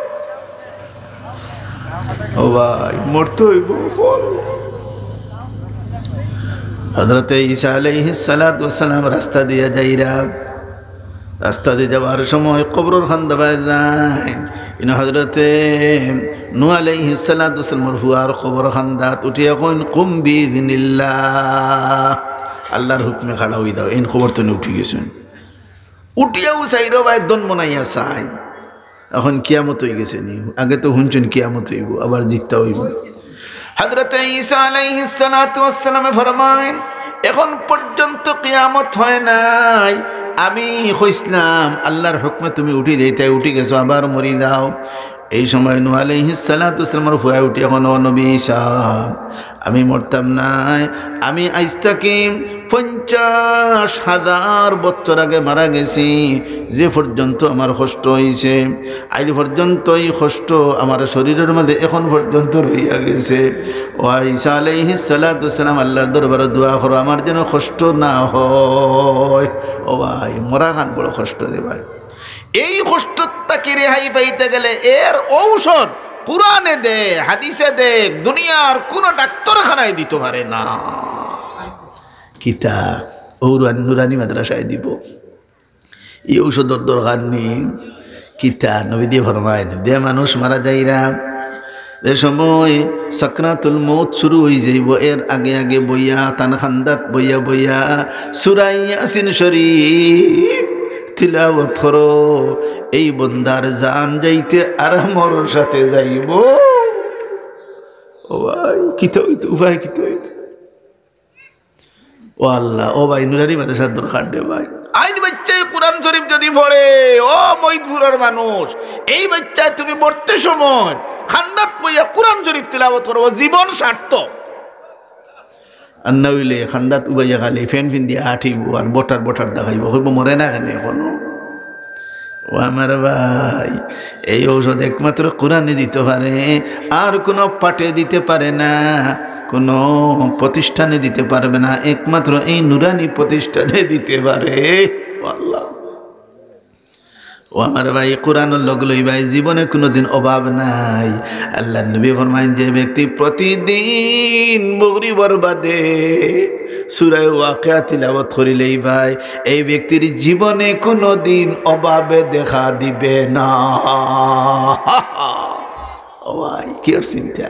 ও ভাই, মরতে হইব। হযরতে ঈসা আলাইহিস সালাতু ওয়াস সালাম রাস্তা দিয়া যাইরা, রাস্তা দিয়া যাওয়ার সময় কবরর কান্দাবায় যাইন। ইনো হযরতে নূহ আলাইহিস সালাতু ওয়াস সালামর ফুয়ার কবর কান্দাত উঠিয়া কইন, "কুম বিইজনিল্লাহ, আল্লাহর হুকুমে খাড়া অই যাও, এইন কবর তনে উঠি গেছইন।" উঠিয়াউ চাইরোবায় দন বনাইয়া চাইন। এখন কিয়ামত অই গেছে নি? আগে তো হুনছইন কিয়ামত অইব, আবার জিততা অইব। হযরতে ঈসা আলাইহিস সালাতু ওয়াস সালামে ফরমাইন, "এখন পর্যন্ত কিয়ামত হয় নাই। আমি কইছলাম আল্লাহর হুকুমে তুমি উঠি যাইতায়, উঠি গেছো, আবার মরি যাও।" এই সময় নূহ আলাইহিস সালাতু ওয়াস সালামর ফুয়ায় উঠিয়া কইন, "ও নবী সাব, আমি মরতাম নায়, আমি আইজ থাকি পঞ্চাশ হাজার বছর আগে মারা গেছি, যে পর্যন্ত আমার কষ্ট অইছে, আইজ পর্যন্ত এই কষ্ট আমার শরীরর মাঝে এখন পর্যন্ত রইয়া গেছে।" ও ঈসা আলাইহিস সালাতু ওয়াস সালাম, আল্লাহর দরবারে দোয়া করো, আমার যেন কষ্ট না হয়। ও ভাই, মরা খান বড় কষ্ট রে ভাই। এই কষ্ট থাকি রেহাই পাইতে গেলে এর ঔষধ কোরআনে দে, হাদিসে দে, দুনিয়ার কোনো ডাক্তারখানায় দিতে পারে না। কিতা? ও নুরানি, নুরানি মাদ্রাসায় দিব। এই ঔষধর দরকার নেই। কিতা? নবীজিয়ে ফরমাইন, যে মানুষ মারা যাইরা, যে সময় সাকরাতুল মউত শুরু অই যাইব, এর আগে আগে বইয়া, তান কান্দাত বইয়া বইয়া সূরা ইয়াসিন শরীফ তিলাওয়াত করো, এই বন্দার জান যাইতে আরামর সাথে যাইব। ও ভাই, কিতা অইতো, উপায় কিতা অইতো? ও আল্লাহ, ও ভাই, নুরানি মাদ্রাসার দরকার রে ভাই। আইজ বাচ্চায় কোরআন শরীফ যদি পড়ে, ও মহিদপুরর মানুষ, এই বাচ্চায় তুমি মরতে সময় কান্দাত বইয়া কোরআন শরীফ তিলাওয়াত করো, জীবন সার্থক। আর না অইলে কান্দাত উবাইয়া খালি ফেন ফিন দিয়া আটিব আর বটার বটার দেখাইব, কইব, "মরে না কেনে এখনো?" ও আমার ভাই, এই ঔষধ একমাত্র কোরআনে দিতে পারে, আর কোনো পাঠে দিতে পারে না, কোনো প্রতিষ্ঠানে দিতে পারবে না, একমাত্র এই নুরানি প্রতিষ্ঠানে দিতে পারে। ও আল্লাহ। ও আমার ভাই, কোরআনর লগ লইবায়, জীবনে কোনোদিন অভাব নাই। আল্লাহর নবী ফরমাইন, যে ব্যক্তি প্রতিদিন মাগরিবর বাদে সূরা ওয়াকিয়া তিলাওয়াত করিলেই ভাই, এই ব্যক্তির জীবনে কোনোদিন অভাবে দেখা দিবে না। ও ভাই, কি আর চিন্তা।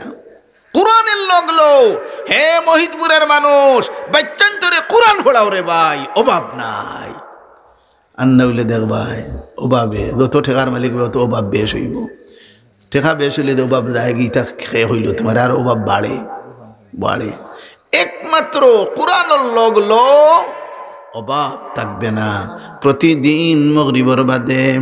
কোরআনর লগ লও, হে মহিদপুরর মানুষ, বাচ্চাইন্তরে কোরআন পড়াও রে ভাই, অভাব নাই। আর না অইলে দেখবায়, অভাবে, যত টেকার মালিক অইবা, অত অভাব বেশ অইব। টেকা বেশ অইলে তো অভাব যায়গি, ইতা কে কইলো তুমারে, আর অভাব বাড়ে, বাড়ে। একমাত্র কোরআনর লগ লও, অভাব থাকবে না। প্রতিদিন মাগরিবর বাদে,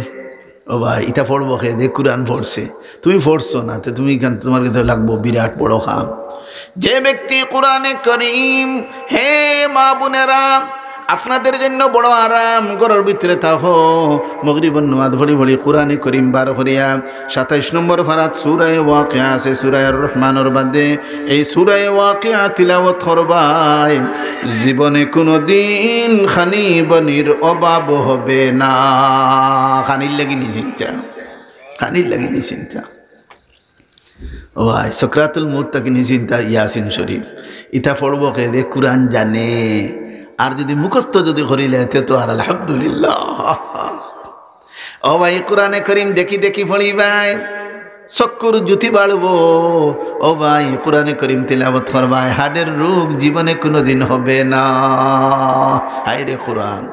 ও ভাই, ইতা পড়বো কে যে কোরআন পড়ছে? তুমি পড়ছো না, তে তুমি কেন, তুমার কাছে লাগবো বিরাট বড় কাম। যে ব্যক্তি কোরআনে করিম, হে মা বোনেরা, আপনাদের জন্য বড় আরাম, ঘরর ভিতরে থাকো, মাগরিবর নামাজ পড়ি পড়ি কোরআনে করিম বার করিয়া সাতাইশ নম্বর পারাত সূরা ওয়াকিয়া আছে, সূরা আর রহমানর বাদে, এই সূরা ওয়াকিয়া তিলাওয়াত করবায়, জীবনে কোনোদিন খানি পানির অভাব হবে না। খানির লাগি নি চিন্তা, খানির লাগি নি চিন্তা। ও ভাই, সাকরাতুল মউত থাকি নি চিন্তা ইয়াসিন শরীফ। ইতা পড়বো কে যে কোরআন জানে, আর যদি মুখস্থ যদি করিলে, তে তো আর আলহামদুলিল্লাহ। ও ভাই, কোরআনে করিম দেখি দেখি পড়িবায়, চক্ষুর জ্যোতি বাড়বো। ও ভাই, কোরআনে করিম তিলাওয়াত করবায়, হার্টের রোগ জীবনে কোনোদিন হবে না। হায় রে কোরআন।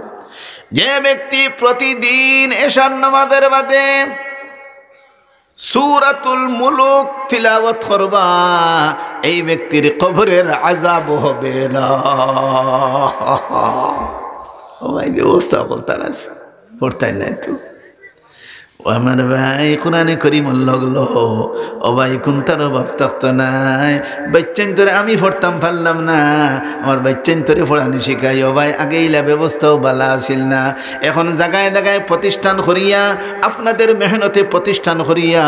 যে ব্যক্তি প্রতিদিন এশার নামাজের বাদে সূরাতুল মুলুক তিলাওয়াত করবা, এই ব্যক্তির কবরের আযাব হবে না। ও ভাই, ব্যবস্থা অকল তার আছে, পড়তায় নাই তো। ও আমার ভাই, কোরআনে করিমর লগ লও। ও ভাই, কুনটার অভাব থাকতো নায়। বাইচ্চাইন্তরে আমি পড়তাম পারলাম না, আমার বাইচ্চাইন্তরে পড়ানি শিখাই। ও ভাই, আগে ইলা ব্যবস্থাও বালা আছিল না। এখন জাগায় জাগায় প্রতিষ্ঠান করিয়া, আপনাদের মেহনতে প্রতিষ্ঠান করিয়া,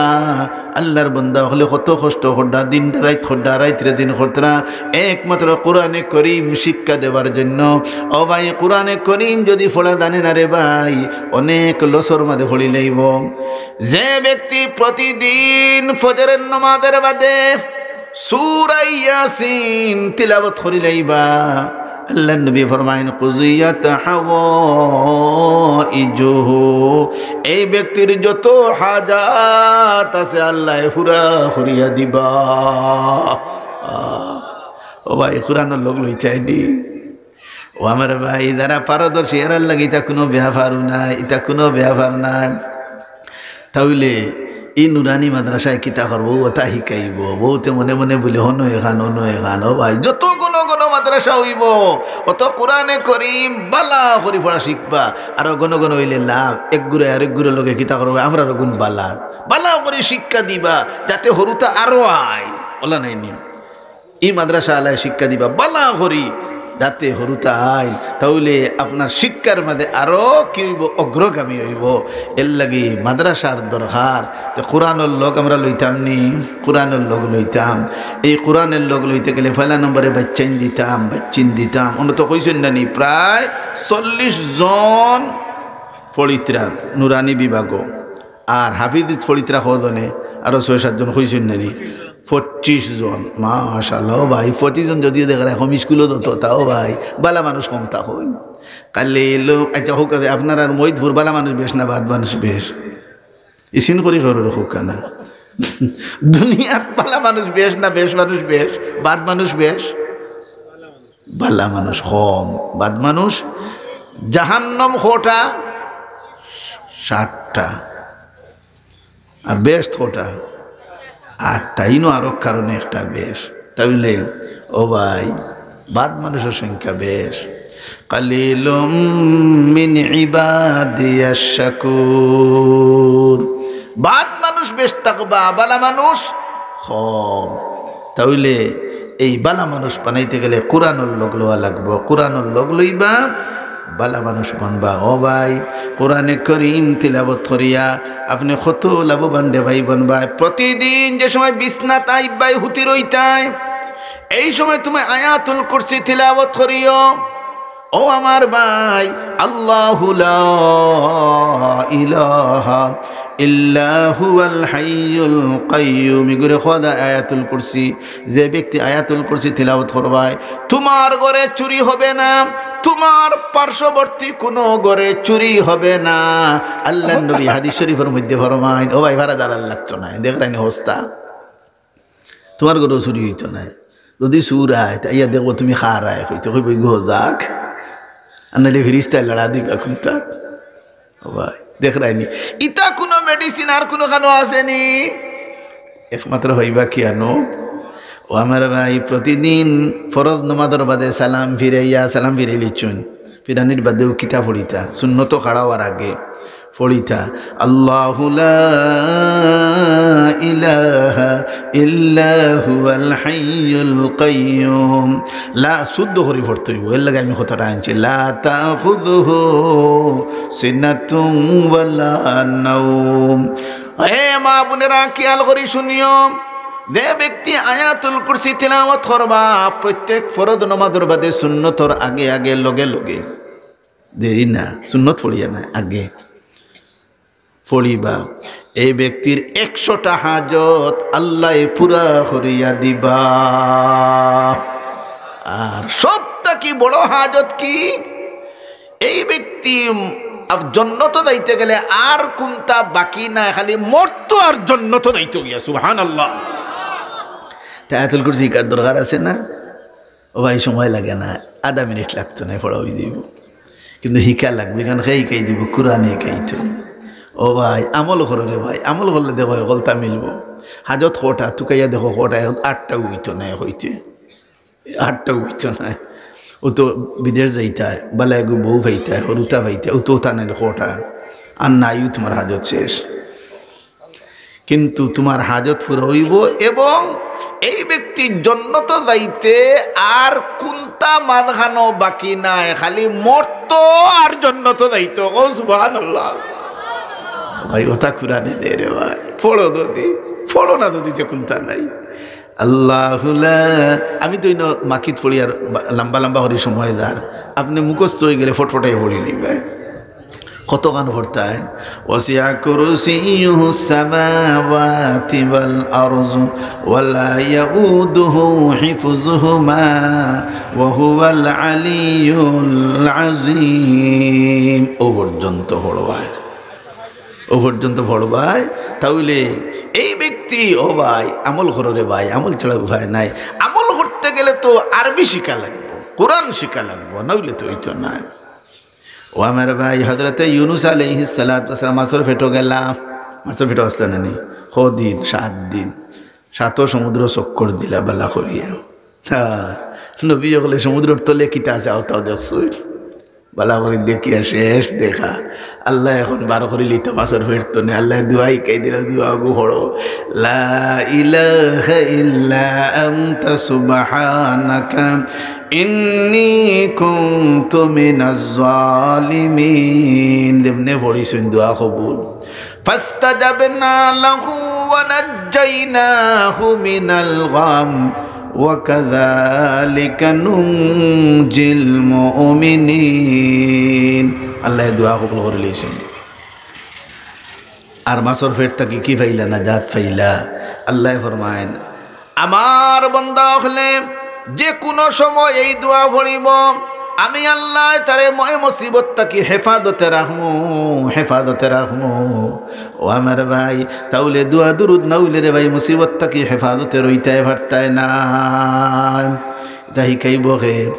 আল্লার বন্দা অকলে কত কষ্ট কররা, দিন রাইত কররা, রাইতরে দিন কররা, একমাত্র কোরআনে করিম শিক্ষা দেওয়ার জন্য। ও ভাই, কোরআনে করিম যদি পড়া জানে না রে ভাই, অনেক লসর মাঝে পড়ি লাইবো। যে ব্যক্তি প্রতিদিন ফজরের নামাজের বাদে সূরা ইয়াসিন তিলাওয়াত করি লাইবা, আল্লার নবী ফরমাইন, "কুজিয়াত হাওয়াইজুহু", এই ব্যক্তির যত হাজাত আছে আল্লায় পুরা করিয়া দিবা। ও ভাই, কোরআনর লগ লইতায় নি। ও আমার ভাই, যারা পারদর্শী, এরার লাগি ইতা কুনু ব্যাপার নায়, ইতা কুনু ব্যাপার নায়। তাইলে ই নুরানি মাদ্রাসায় কিতা করবো, অতা শিখাইবো। বউতে মনে মনে বলে, "হনো এখান, হনো এখান।" ও ভাই, যত ঘন ঘন মাদ্রাসা অইবো, অত কোরআনে করিম বালা করি পড়া শিখবা। আরো ঘন ঘন অইলে লাভ, এক গুরে আরেক গুরর লগে কিতা করবো, আমরারও গুণ বালা, বালা করি শিক্ষা দিবা, যাতে হুরুতা আরো আইন। অলা নায় নি? ই মাদ্রাসা আলায় শিক্ষা দিবা বালা করি, যাতে হুরুতা আইন, তাইলে আপনার শিক্ষার মাঝে আরো কি অইবো, অগ্রগামী অইবো। এর লাগি মাদ্রাসার দরকার। তে কোরআনর লগ আমরা লইতাম নি, কোরআনর লগ লইতাম। এই কোরআনর লগ লইতে গেলে পয়লা নম্বরে বাইচ্চাইন দিতাম, বাইচ্চিন দিতাম। অনো তো কইছইন না নি, প্রায় চল্লিশ জন পড়িত্রা নুরানি বিভাগও। আর হাফিজিত পড়িত্রা কয়জনে? আরো ছয় সাতজন কইছইন না নি? পঁচিশ জন। মাশাআল্লাহ, ও ভাই, পঁচিশ জন যদিও দেখরা, এখন স্কুলো যত, তাও ভাই, বালা মানুষ কম তা কই। কালি এলো, আচ্ছা, হোক, আছে, আপনারার মৈদপুর বালা মানুষ বেশ না বাদ মানুষ বেশ? ইসিন করি করো রে, হোক না। দুনিয়াত বালা মানুষ বেশ না বেশ মানুষ বেশ, বাদ মানুষ বেশ? বালা মানুষ কম, বাদ মানুষ। জাহান্নাম কয়টা? সাতটা। আর বেহেশত কয়টা? আটটা। ইনো আরো কারণে একটা বেশ। তাইলে, ও ভাই, বাদ মানুষর সংখ্যা বেশ। কালিলুম মিন ইবাদিয়াশ শাকুর। বাদ মানুষ বেশ থাকবা, বালা মানুষ কম। তাইলে এই বালা মানুষ বানাইতে গেলে কোরআনর লগ লওয়া লাগবো। কোরআনর লগ লইবা, বালা মানুষ বনবা। ও ভাই, কোরআনে করিম তিলাওয়াত করিয়া আপনে কত লাভবান রে ভাই বনবা। প্রতিদিন যে সময় বিছনাত আইবায় হুতি রইতায়, এই সময় তুমি আয়াতুল কুরসি তিলাওয়াত করিও। ও আমার ভাই, আল্লাহু লা ইলাহা ইল্লা হুয়াল হাইয়ুল কাইয়্যুম। ইগুরে কওয়া যায় আয়াতুল কুরসি। যে ব্যক্তি আয়াতুল কুরসি তিলাওয়াত করবায়, তোমার ঘরে চুরি হবে না, তোমার পার্শ্ববর্তী কোনো ঘরে চুরি হবে না। আল্লাহর নবী হাদিস শরীফের মধ্যে ফরমাইন, ও ভাই, ভাড়া দাঁড়ান লাগতো না, দেখরায়নি অবস্থা। তোমার ঘরেও চুরি অইতো নায়। যদি চুর আয়, তে আইয়া দেখবো তুমি কার আয়, কইতে কইবো, "ইগু যাক।" আর নাইলে ফিরিস্তায় লড়া দিবা কুনতা। ও ভাই, দেখরায়নি। ইতা কুনু medicine আর কুনুখানো আছে নি? একমাত্র অইবা কিয়ানো? ও আমার ভাই, প্রতিদিন ফরজ নমাজর বাদে সালাম ফিরাইয়া, সালাম ফিরাইলিছইন। ফিরানির বাদেও কিতা পড়িতা? সুন্নত খাড়া অওয়ার আগে পড়িতা, "আল্লাহু লা ইলাহা ইল্লা হুয়াল হাইয়ুল কাইয়্যুম।" লা, শুদ্ধ করি পড়তে অইবো, এর লাগি আমি কথাটা আনছি, "লা তাখুযুহু সিনাতুম ওয়ালা নাওম।" হে মা বোনেরা, খেয়াল করি শুনিও, যে ব্যক্তি আয়াতুল কুরসি তিলাওয়াত করবা প্রত্যেক ফরজ নমাজর বাদে সুন্নতর আগে আগে, লগে লগে, দেরি না, সুন্নত পড়িয়া না, আগে পড়িবা, এই ব্যক্তির একশোটা হাজত আল্লায় পুরা করিয়া দিবা। আর সব থাকি বড় হাজত কি? এই ব্যক্তি আব-, জন্নত যাইতে গেলে আর কুনতা বাকি নাই, খালি মরতো আর জন্নত যাইতো গিয়া। সুবহানাল্লাহ। তে আয়াতুল কুরসি শিখার দরকার আছে না? ও ভাই, সময় লাগে না, আধা মিনিট লাগতো না, পড়া অই যাইবো। কিন্তু শিখা লাগবো, কারণ কে শিখাই দিবো? কোরআনে শিখাইতো। ও ভাই, আমল করো রে ভাই, আমল করলে দেখো হকলতা মিলবো। হাজত কয়টা, তুকাইয়া দেখো কয়টা, এখন আটটাও অইতো নায়, কইতে আটটাও অইতো নায়। ও তো বিদেশ যাইতায়, বালা এগু বউ পাইতায়, হরুতা পাইতায়, ও তো তানের কোটা। আর নাইও তুমার হাজত শেষ। কিন্তু তুমার হাজত পুরা অইবো এবং এই ব্যক্তি জন্নত যাইতে আর কুন্তা মাঝখানো বাকি নাই, খালি মরতো আর জন্নত যাইতো। ও সুবহানাল্লাহ। ভাই, ওটা কুরআনে দে রে ভাই, পড়ো যদি, পড়ো না যদি যে কুন্তা নাই। আল্লাহুলা, আমি তো ইনো মাকিত পড়ি আর বা-, লম্বা লম্বা করি সময় যার, আপনে মুখস্থ অইগেলে ফটফটাই পড়ি নিবে। কতখান পড়তায়? وسع كرسيه السماوات والأرض ولا يؤوده حفظهما وهو العلي العظيم। ও পর্যন্ত পড়বায়, ও পর্যন্ত পড়বায়। তাইলে এই ব্যক্তি, ও ভাই, আমল করো রে ভাই, আমল ছাড়া উপায় নাই। আমল করতে গেলে তো আরবি শিখা লাগবো, কুরআন শিখা লাগবো, নাইলে তো অইতো নায়। ও আমার ভাই, হযরতে ইউনুস আলাইহিস সালাতু ওয়াস সালাম মাছর পেটো গেলা, মাছর পেটো আছলা না নি? কদিন? সাত দিন। সাতও সমুদ্র চক্কর দিলা বালা করিয়া। হ্যাঁ, নবী অকলে সমুদ্রর তলে কিতা আছে, অতাও দেখছইন? বালা করি দেখিয়া শেষ দেখা। আল্লায় এখন বার করি লিতা মাছর পেট তনে। আল্লায় দোয়া হিকাই দিলা, দোয়া গু পড়ো। لا إله إلا أنت سبحانك إني كنت من الظالمين। যেমনে পড়ছইন দোয়া কবুল। فاستجبنا له ونجيناه من الغم وكذلك ننجي المؤمنين। আল্লায় দোয়া কবুল করি লইছইন। আর মাছর পেট থাকি কি পাইলা? নাজাত পাইলা। আল্লায় ফরমাইন, আমার বান্দা অকলে যে কুনু সময় এই দোয়া পড়িবো, আমি আল্লায় তারে ময় মুসিবত থাকি হেফাজতে রাখমু, হেফাজতে রাখমু। ও আমার ভাই, তাইলে দোয়া দুরুদ না অইলে রে ভাই, মুসিবত থাকি হেফাজতে রইতায় পারতায় না। ইতা হিকাইবো কে?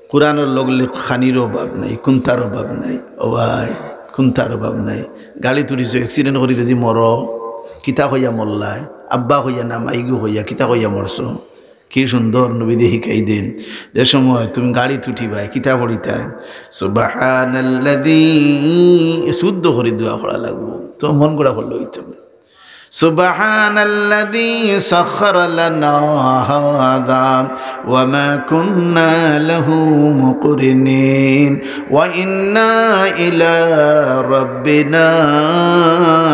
কুরআনর লগে খানির অভাব নাই, কুন্তার অভাব নাই। ও ভাই, কুন্তার অভাব নাই। গাড়িত উঠিছো, accident করি যদি মরো, কিতা কইয়া মরলায়? আব্বা কইয়া না মাইগু কইয়া, কিতা কইয়া মরছো? কি সুন্দর নবীয়ে হিকাই দেইন, যে সময় তুমি গাড়িত উঠিবায়, কিতা পড়িতায়? সুবহানাল্লাযী, শুদ্ধ করি দোয়া পড়া লাগবো, তো মন গড়া পড়লে অইতো না। سبحان الذي سخر لنا هذا وما كنا له مقرنين وإنا إلى ربنا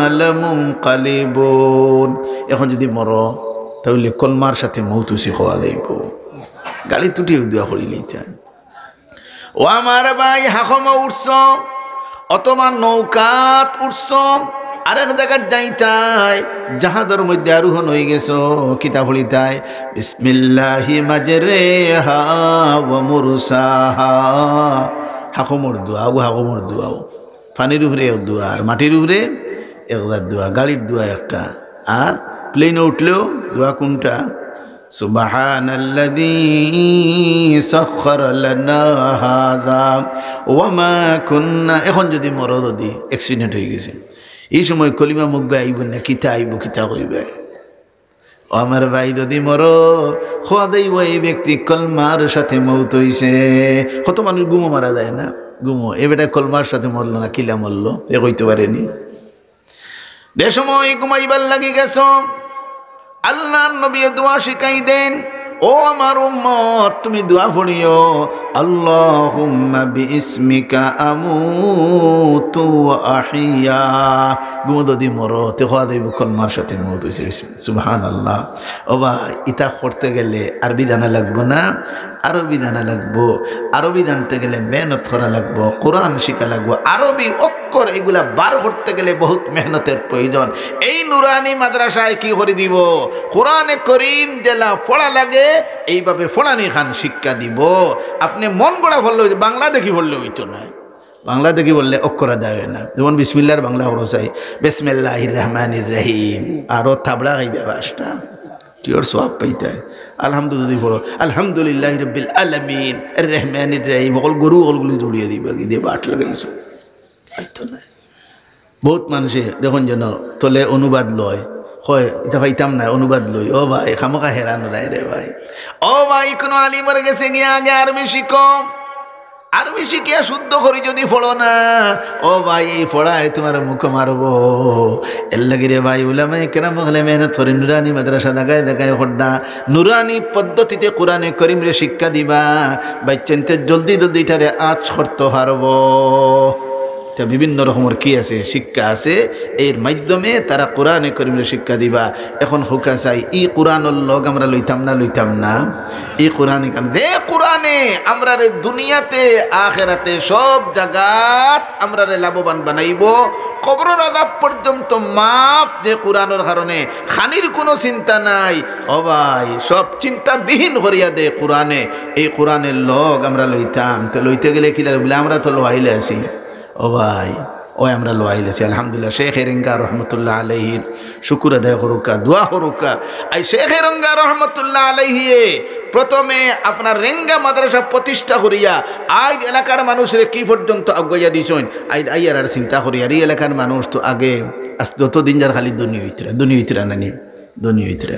لمنقلبون। এখন যদি মরো, তাইলে কলমার সাথে মউত অইছে কওয়া যাইবো। গাড়িত উঠিয়া দোয়া পড়িলিতা। ও আমার ভাই, হাকমো উঠছো অথবা নৌকাত উঠছো, আরেক জাগাত যাইতায়, জাহাজর মধ্যে আরোহণ অইগেছো, কিতা পড়িতায়? বিসমিল্লাহি মাজরেহা ওয়া মুরসাহা। হাকমর দোয়া, ও হাকমর দোয়াও। পানির উপরে এক দোয়া, আর মাটির উপরে এক দোয়া, গাড়ির দোয়া একটা, আর plane-ও উঠলেও দোয়া কুনটা? সুবহানাল্লাযী সাখখারা লানা হাযা ওয়া মা কুন্না। এখন যদি মরো, যদি accident অইগেছে, ই সময় কলিমা মুখে আইবো না, কিতা আইবো, কিতা কইবায়? ও আমার ভাই, যদি মরো, কওয়া যাইবো এই ব্যক্তি কলমার সাথে মউত অইছে। কত মানুষ ঘুমো মারা যায় না, ঘুমো। এ বেটা কলমার সাথে মরলো না, কিলা মরলো, এ কইতো পারেনি। যে সময় ঘুমাইবার লাগি গেছো, আল্লার নবীয়ে দোয়া শিখাই দেইন, "ও আমার উম্মত, তুমি দোয়া পড়িও, আল্লাহুম্মা বিইসমিকা আমুতু ওয়া আহইয়া।" ঘুমো যদি মরো, তে কওয়া যাইবো কলমার সাথে মউত অইছে। সুবহানাল্লাহ। ও ভাই, ইতা করতে গেলে আরবি জানা লাগবো না? আরবি জানা লাগবো। আরবি জানতে গেলে মেহনত করা লাগবো, কোরআন শিখা লাগবো, আরবি অক্ষর এগুলা বার করতে গেলে বহুত মেহনতের প্রয়োজন। এই নুরানি মাদ্রাসায় কি করি দিবো? কোরআনে করিম যেলা পড়া লাগে, এইভাবে পড়ানি খান শিক্ষা দিবো। আপনে মন গড়া পড়লে অইতো, বাংলা দেখি পড়লে অইতো নায়। বাংলা দেখি পড়লে অক্ষর আদায় অয় না। যেমন বিসমিল্লাহর বাংলা পড়ো চাই, বিসমিল্লাহির রহমানির রহিম, আরো থাবড়া খাইবা পাঁচটা। কিওর সওয়াব পাইতায়? আলহামদুলিল্লাহ পড়ো, আলহামদুলিল্লাহি রাব্বিল আলামিন, আর রহমানির রহিম, অকল গরু অকলগুলি দৌড়িয়া দিবা, কি দিয়া বাট লাগাইছো? অইতো নায়। বহুত মানষে দেখইন যেন তলে অনুবাদ লয়, কয়, "ইতা পাইতাম না, অনুবাদ লই।" ও ভাই, খামোখা হেরান রায় রে ভাই। ও ভাই, কোনো আলিমর গেছে গিয়া আগে আরবি শিখো। আরবি শিখিয়া শুদ্ধ করি যদি পড়ো না, ও ভাই, এই পড়ায় তুমার মুখো মারবো। এর লাগি রে ভাই, উলামায়ে কেরাম অকলে মেহনত করি, নুরানি মাদ্রাসা জাগায় জাগায় কররা, নুরানি পদ্ধতিতে কোরআনে করিমরে শিক্ষা দিবা। বাচ্চাইন্তে জলদি জলদি ইটারে আঁচ করতো পারবো। ইতা বিভিন্ন রকমর কি আছে, শিক্ষা আছে, এর মাধ্যমে তারা কোরআনে করিমরে শিক্ষা দিবা। এখন কউক্কা চাই, ই কোরআনর লগ আমরা লইতাম না, লইতাম না? ই কোরআনে কেন? যে কোরআনে আমরারে দুনিয়াতে, আখেরাতে সব জাগাত আমরারে লাভবান বানাইবো, কবরর আযাব পর্যন্ত মাফ যে কোরআনর কারণে, খানির কোনো চিন্তা নাই। ও ভাই, সব চিন্তা বিহীন করিয়া দে কোরআনে। এই কোরআনর লগ আমরা লইতাম, তো লইতে গেলে কিলা বুলে আমরা তো লওয়াইলে আছি। ও ভাই, ওই আমরা লওয়াইলে আছি, আলহামদুলিল্লাহ। শেখ রেঙ্গা রহমতুল্লাহ আলাইহির শুকুর আদায় করুক্কা, দোয়া করুক্কা। আই শেখ রেঙ্গা রহমতুল্লাহ আলাইহিয়ে প্রথমে আপনার রেঙ্গা মাদ্রাসা প্রতিষ্ঠা করিয়া আইজ এলাকার মানুষরে কি পর্যন্ত আগুয়াইয়া দিছইন। আইজ আইয়ার আর চিন্তা করি, আর এই এলাকার মানুষ তো আগে আস-, যত দিন যার খালি ধনী অইতরা, ধনী অইতরা নানি, ধনী অইতরা।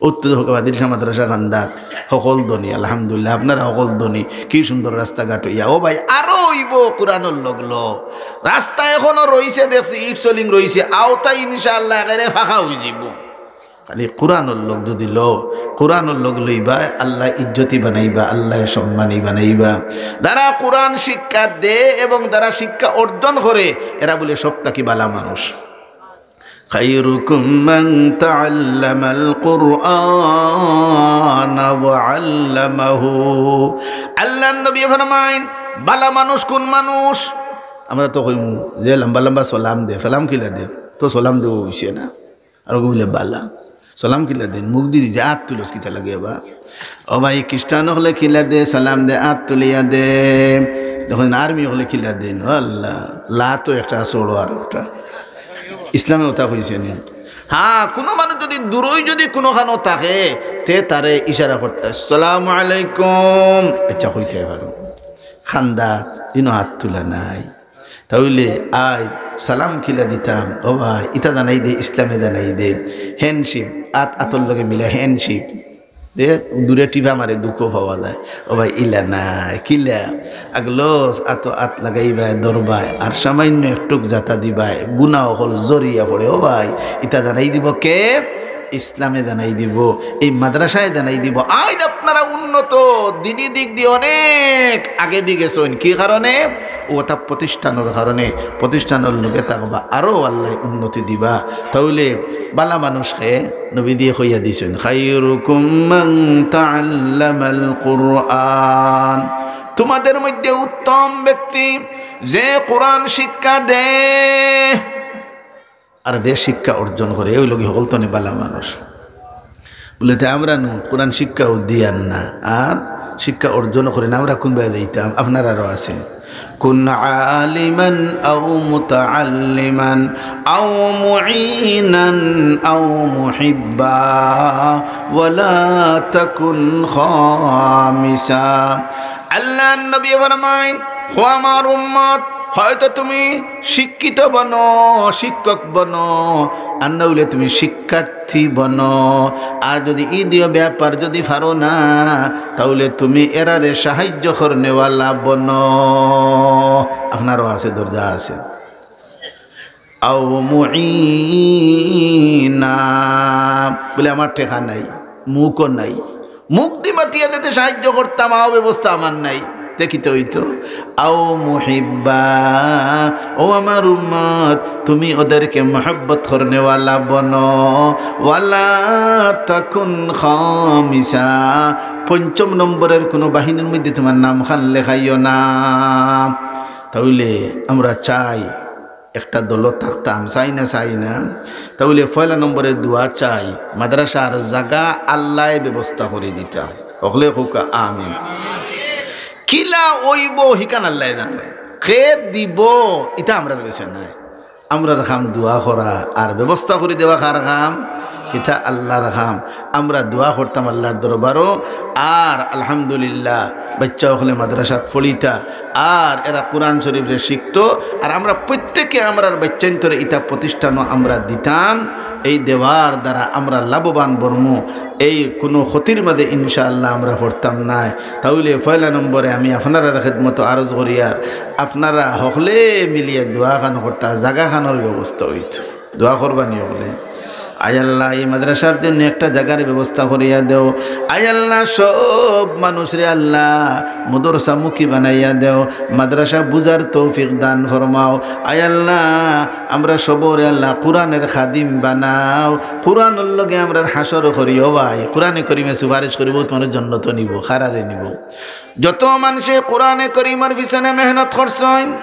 উত্তর হোক বাদিলশা মাদ্রাসা খান্দাত, হকল ধনী, আলহামদুলিল্লাহ, আপনারা হকল ধনী, কি সুন্দর রাস্তাঘাট অইয়া। ও ভাই, আরো অইবো কোরআনর লগ লো। রাস্তা এখনো রইছে, দেখছি, ইট সলিং রইছে, আওতায় ইনশাআল্লাহ একেবারে ফাঁকা অইযিবো। খালি কোরআনর লগ যদি লো, কোরআনর লগ লইবা, আল্লাহ ইজ্জতি বানাইবা, আল্লাহ সম্মানী বানাইবা। যারা কোরআন শিক্ষা দে এবং যারা শিক্ষা অর্জন করে, এরা বুলে সব থাকি বালা মানুষ। خيركم من تعلم القرآن وعلمه। আল্লাহর নবী ফরমাইন, বালা মানুষ কোন মানুষ? আমরা তো কইমু যে লম্বা লম্বা সালাম দে, সালাম কিলা দে? তো সালাম দেওয়া অইছে না, আর ওগু বুলে বালা। সালাম কিলা দেইন? মুখদি দি দে, আত তুলস কিতা লাগি আবার? ও ভাই, খ্রিস্টান অকলে কিলা দে, সালাম দে, আত তুলিয়া দে। দেখইন আর্মি অকলে কিলা দেইন, ও আল্লাহ, লা তো একটা, চড়ো আর একটা। ইসলামে ওটা কইছে নি? হ্যাঁ, কোনো মানুষ যদি দূরই যদি কোনোখানো থাকে, তে তারে ইশারা করতা, "আসসালামু আলাইকুম।" আচ্ছা, কইতে পারো। খান্দাত ইনো আত তুলা নাই। তাইলে আই সালাম কিলা দিতাম, ও ভাই, ইতা জানাই দে, ইসলামে জানাই দে। হ্যান্ডশিপ, আত আতর লগে মিলা হ্যান্ডশিপ। দে, দূরে টিপা মারে দুঃখ পাওয়া যায়। ও ভাই, ইলা না, কিলা? আগলো আতো আত লাগাইবায়, ধরবায়, আর সামান্য একটুক জাতা দিবায়, গুনা অকল জরিয়া পড়ে। ও ভাই, ইতা জানাই দিবো কে? ইসলামে জানাই দিবো, এই মাদ্রাসায় জানাই দিবো। আইজ আপনারা উন্নত, দিনি দিক দি অনেক আগেদি গেছইন। কি কারণে? ওটা প্রতিষ্ঠানর কারণে। প্রতিষ্ঠানর লগে থাকবা, আরো আল্লায় উন্নতি দিবা। তাইলে বালা মানুষ কে নবীজিয়ে কইয়া দিছইন, "খায়রুকুম মান তাআল্লামাল কুরআন।" তোমাদের মধ্যে উত্তম ব্যক্তি যে কোরআন শিক্ষা দেয়। আর যে শিক্ষা অর্জন করে, ওই লোকই হকল তনে বালা মানুষ। বুলে, "তে আমরা নু কোরআন শিক্ষাও দিয়ার না, আর শিক্ষা অর্জন করি না, আমরা কোন বায় যাইতাম?" আপনারারও আছে, "কুন আলিমান আও মুতাআল্লিমান আও মুঈনান আও মুহিব্বা ওয়ালা তাকুন খামিসা।" আল্লাহর নবী ফরমাইন, "ও আমার উম্মত, হয়তো তুমি শিক্ষিত বনো, শিক্ষক বনো, আর না অইলে তুমি শিক্ষার্থী বনো। আর যদি ই দুইও ব্যাপার যদি পারো না, তাইলে তুমি এরারে সাহায্য করনেওয়ালা বনো।" আপনারও আছে, দরজা আছে। আও মুঈনা, বুলে, "আমার টেকা নাই, মুখও নাই, মুখ দি মাতিয়া দিতে সাহায্য করতাম, আও ব্যবস্থা আমার নাই।" তে কিতা অইতো? আও মুহিব্বা, ও আমার উম্মত, তুমি ওদেরকে মহব্বত করনেওয়ালা বনো। ওয়ালা তাকুন খামিসা, পঞ্চম নম্বরের কোনো বাহিনীর মধ্যে তোমার নাম খান লেখাইও না। তাইলে আমরা চাই একটা দলো থাকতাম, চাই না, চাই না। তাইলে পয়লা নম্বরে দোয়া চাই, মাদ্রাসার জাগা আল্লায় ব্যবস্থা করি দিতা। হকলে কউক্কা আমিন। কিলা অইবো হিখান আল্লায় জানে, কে দিবো ইতা আমরার গেছে নাই। আমরার কাম দোয়া করা আর ব্যবস্থা করি দেওয়া কার কাম? ইতা আল্লাহর কাম। আমরা দোয়া করতাম আল্লাহর দরবারো। আর আলহামদুলিল্লাহ, বাচ্চা অকলে মাদ্রাসাত পড়িতা, আর এরা কোরআন শরীফরে শিখতো। আর আমরা প্রত্যেকে আমরার বাচ্চাইন্তরে ইতা প্রতিষ্ঠানও আমরা দিতাম। এই দেওয়ার দ্বারা আমরা লাভবান বনমু, এই কুনু ক্ষতির মাঝে ইনশাআল্লাহ আমরা পড়তাম নায়। তাইলে পয়লা নম্বরে আমি আপনারার খেদমতো আরজ করিয়ার, আপনারা হকলে মিলিয়া দোয়া খান করতা, জাগা খানর ব্যবস্থা অইতো। দোয়া করবানি হকলে। আয় আল্লাহ, এই মাদ্রাসার জন্য একটা জাগার ব্যবস্থা করিয়া দেও। আয় আল্লাহ, সব মানুষরে আল্লাহ মাদ্রাসামুখী বানাইয়া দেও, মাদ্রাসা বুঝার তৌফিক দান ফরমাও। আয় আল্লাহ, আমরা সবরে আল্লাহ কোরআনের খাদিম বানাও, কোরআনর লগে আমরার হাশর করিও ভাই। কোরআনে করিমে সুপারিশ করিবো, তোমার জন্নত নিবো, কারারে নিবো। যত মানুষে কোরআনে করিমর পিছনে মেহনত করছইন,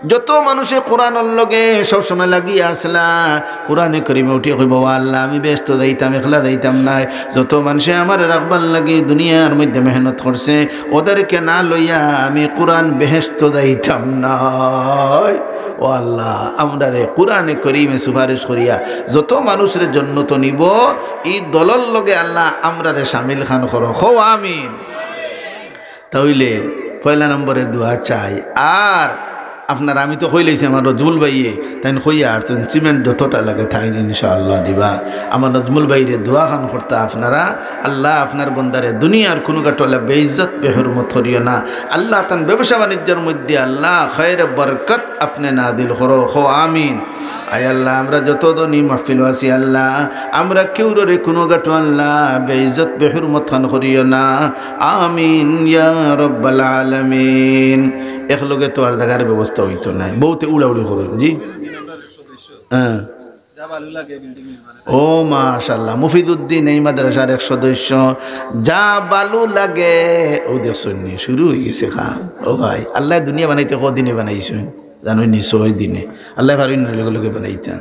যত মানুষে কোরআনর লগে সবসময় লাগিয়া আছলা, কোরআনে করিমে উঠিয়া কইবো, "ও আল্লাহ, আমি বেহেস্ত যাইতাম, একলা যাইতাম নায়।" যত মানুষে আমারে রাখবার লাগি দুনিয়ার মধ্যে মেহনত করছে, ওদেরকে না লইয়া আমি কোরআন বেহেস্ত যাইতাম নায়। ও আল্লাহ, আমরারে কোরআনে করিমে সুপারিশ করিয়া যত মানুষরে জন্নত নিবো, ই দলর লগে আল্লাহ আমরারে শামিল খান করো। কও আমিন। তাইলে পয়লা নম্বরে দোয়া চাই। আর আপনার, আমি তো কইলাইছি আমার নজমুল ভাইয়ে, তাইন কইয়া আরছইন সিমেন্ট যতটা লাগে তাইন ইনশাআল্লাহ দিবা। আমার নজমুল ভাইরে দোয়া খান করতা আপনারা, আল্লাহ আপনার বন্দারে দুনিয়ার কুনু গাটলা বেইজ্জত বেহুরমত করিও না। আল্লাহ তান ব্যবসা বাণিজ্যর মধ্যে আল্লাহ খৈর বরকত আপনে নাজিল করো, কও আমিন। আয় আল্লাহ, আমরা যত ধনী মাহফিল আছি আল্লাহ, আমরা কেউররে কুনু গাটো আল্লাহ বেইজ্জত বেহুরমত খান করিও না। আমিন ইয়া রব্বাল আলামিন। একলগে তো আর জাগার ব্যবস্থা অইতো নায়, বহুতে উড়াউড়ি করইন, জি। হ্যাঁ। ও মাশাআল্লাহ, মুফিদুদ্দিন এই মাদ্রাসার এক সদস্য। যা বালু লাগে, ও দেখছইন নি, শুরু অইগেছে কাম। ও ভাই, আল্লায় দুনিয়া বানাইতে কদিনে বানাইছইন? জানইন নি, ছয় দিনে। আল্লায় পারইন না লগে লগে বানাইতা?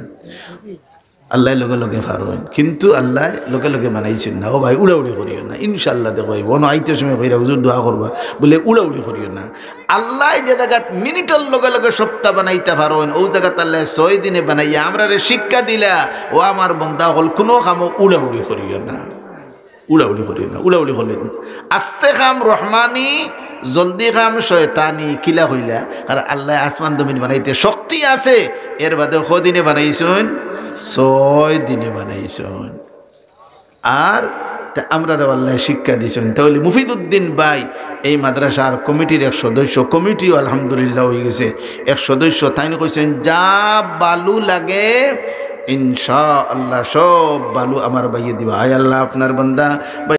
আল্লায় লগে লগে পারইন, কিন্তু আল্লায় লগে লগে বানাইছইন না। ও ভাই, উড়াউড়ি করিও না, ইনশাআল্লাহ দেখবায়। অনো আইতে সময় কইরা, "হুজুর, দোয়া করবা", বুলে উড়াউড়ি করিও না। আল্লায় যে জাগাত মিনিটর লগে লগে সবতা বানাইতা পারইন, অউ জাগাত আল্লায় ছয় দিনে বানাইয়া আমরারে শিক্ষা দিলা, ও আমার বন্দা অকল, কুনু কামো উড়াউড়ি করিও না। উড়াউড়ি করিও না, উড়াউড়ি করলে আস্তে কাম রহমানি, জলদি কাম শয়তানি। কিলা কইলা? কারণ আল্লায় আসমান জমিন বানাইতে শক্তি আছে, এর বাদে কদিনে বানাইছইন? ছয় দিনে বানাইছইন। আর তে আমরারে আল্লায় শিক্ষা দিছইন। তাইলে মুফিদুদ্দিন ভাই এই মাদ্রাসার কমিটির এক সদস্য, কমিটিও আলহামদুলিল্লাহ অইগেছে, এক সদস্য, তাইন কইছইন, "যা বালু লাগে, ইনশাআল্লাহ সব বালু আমার ভাইয়ে দিবা।" আয় আল্লাহ, আপনার বান্দা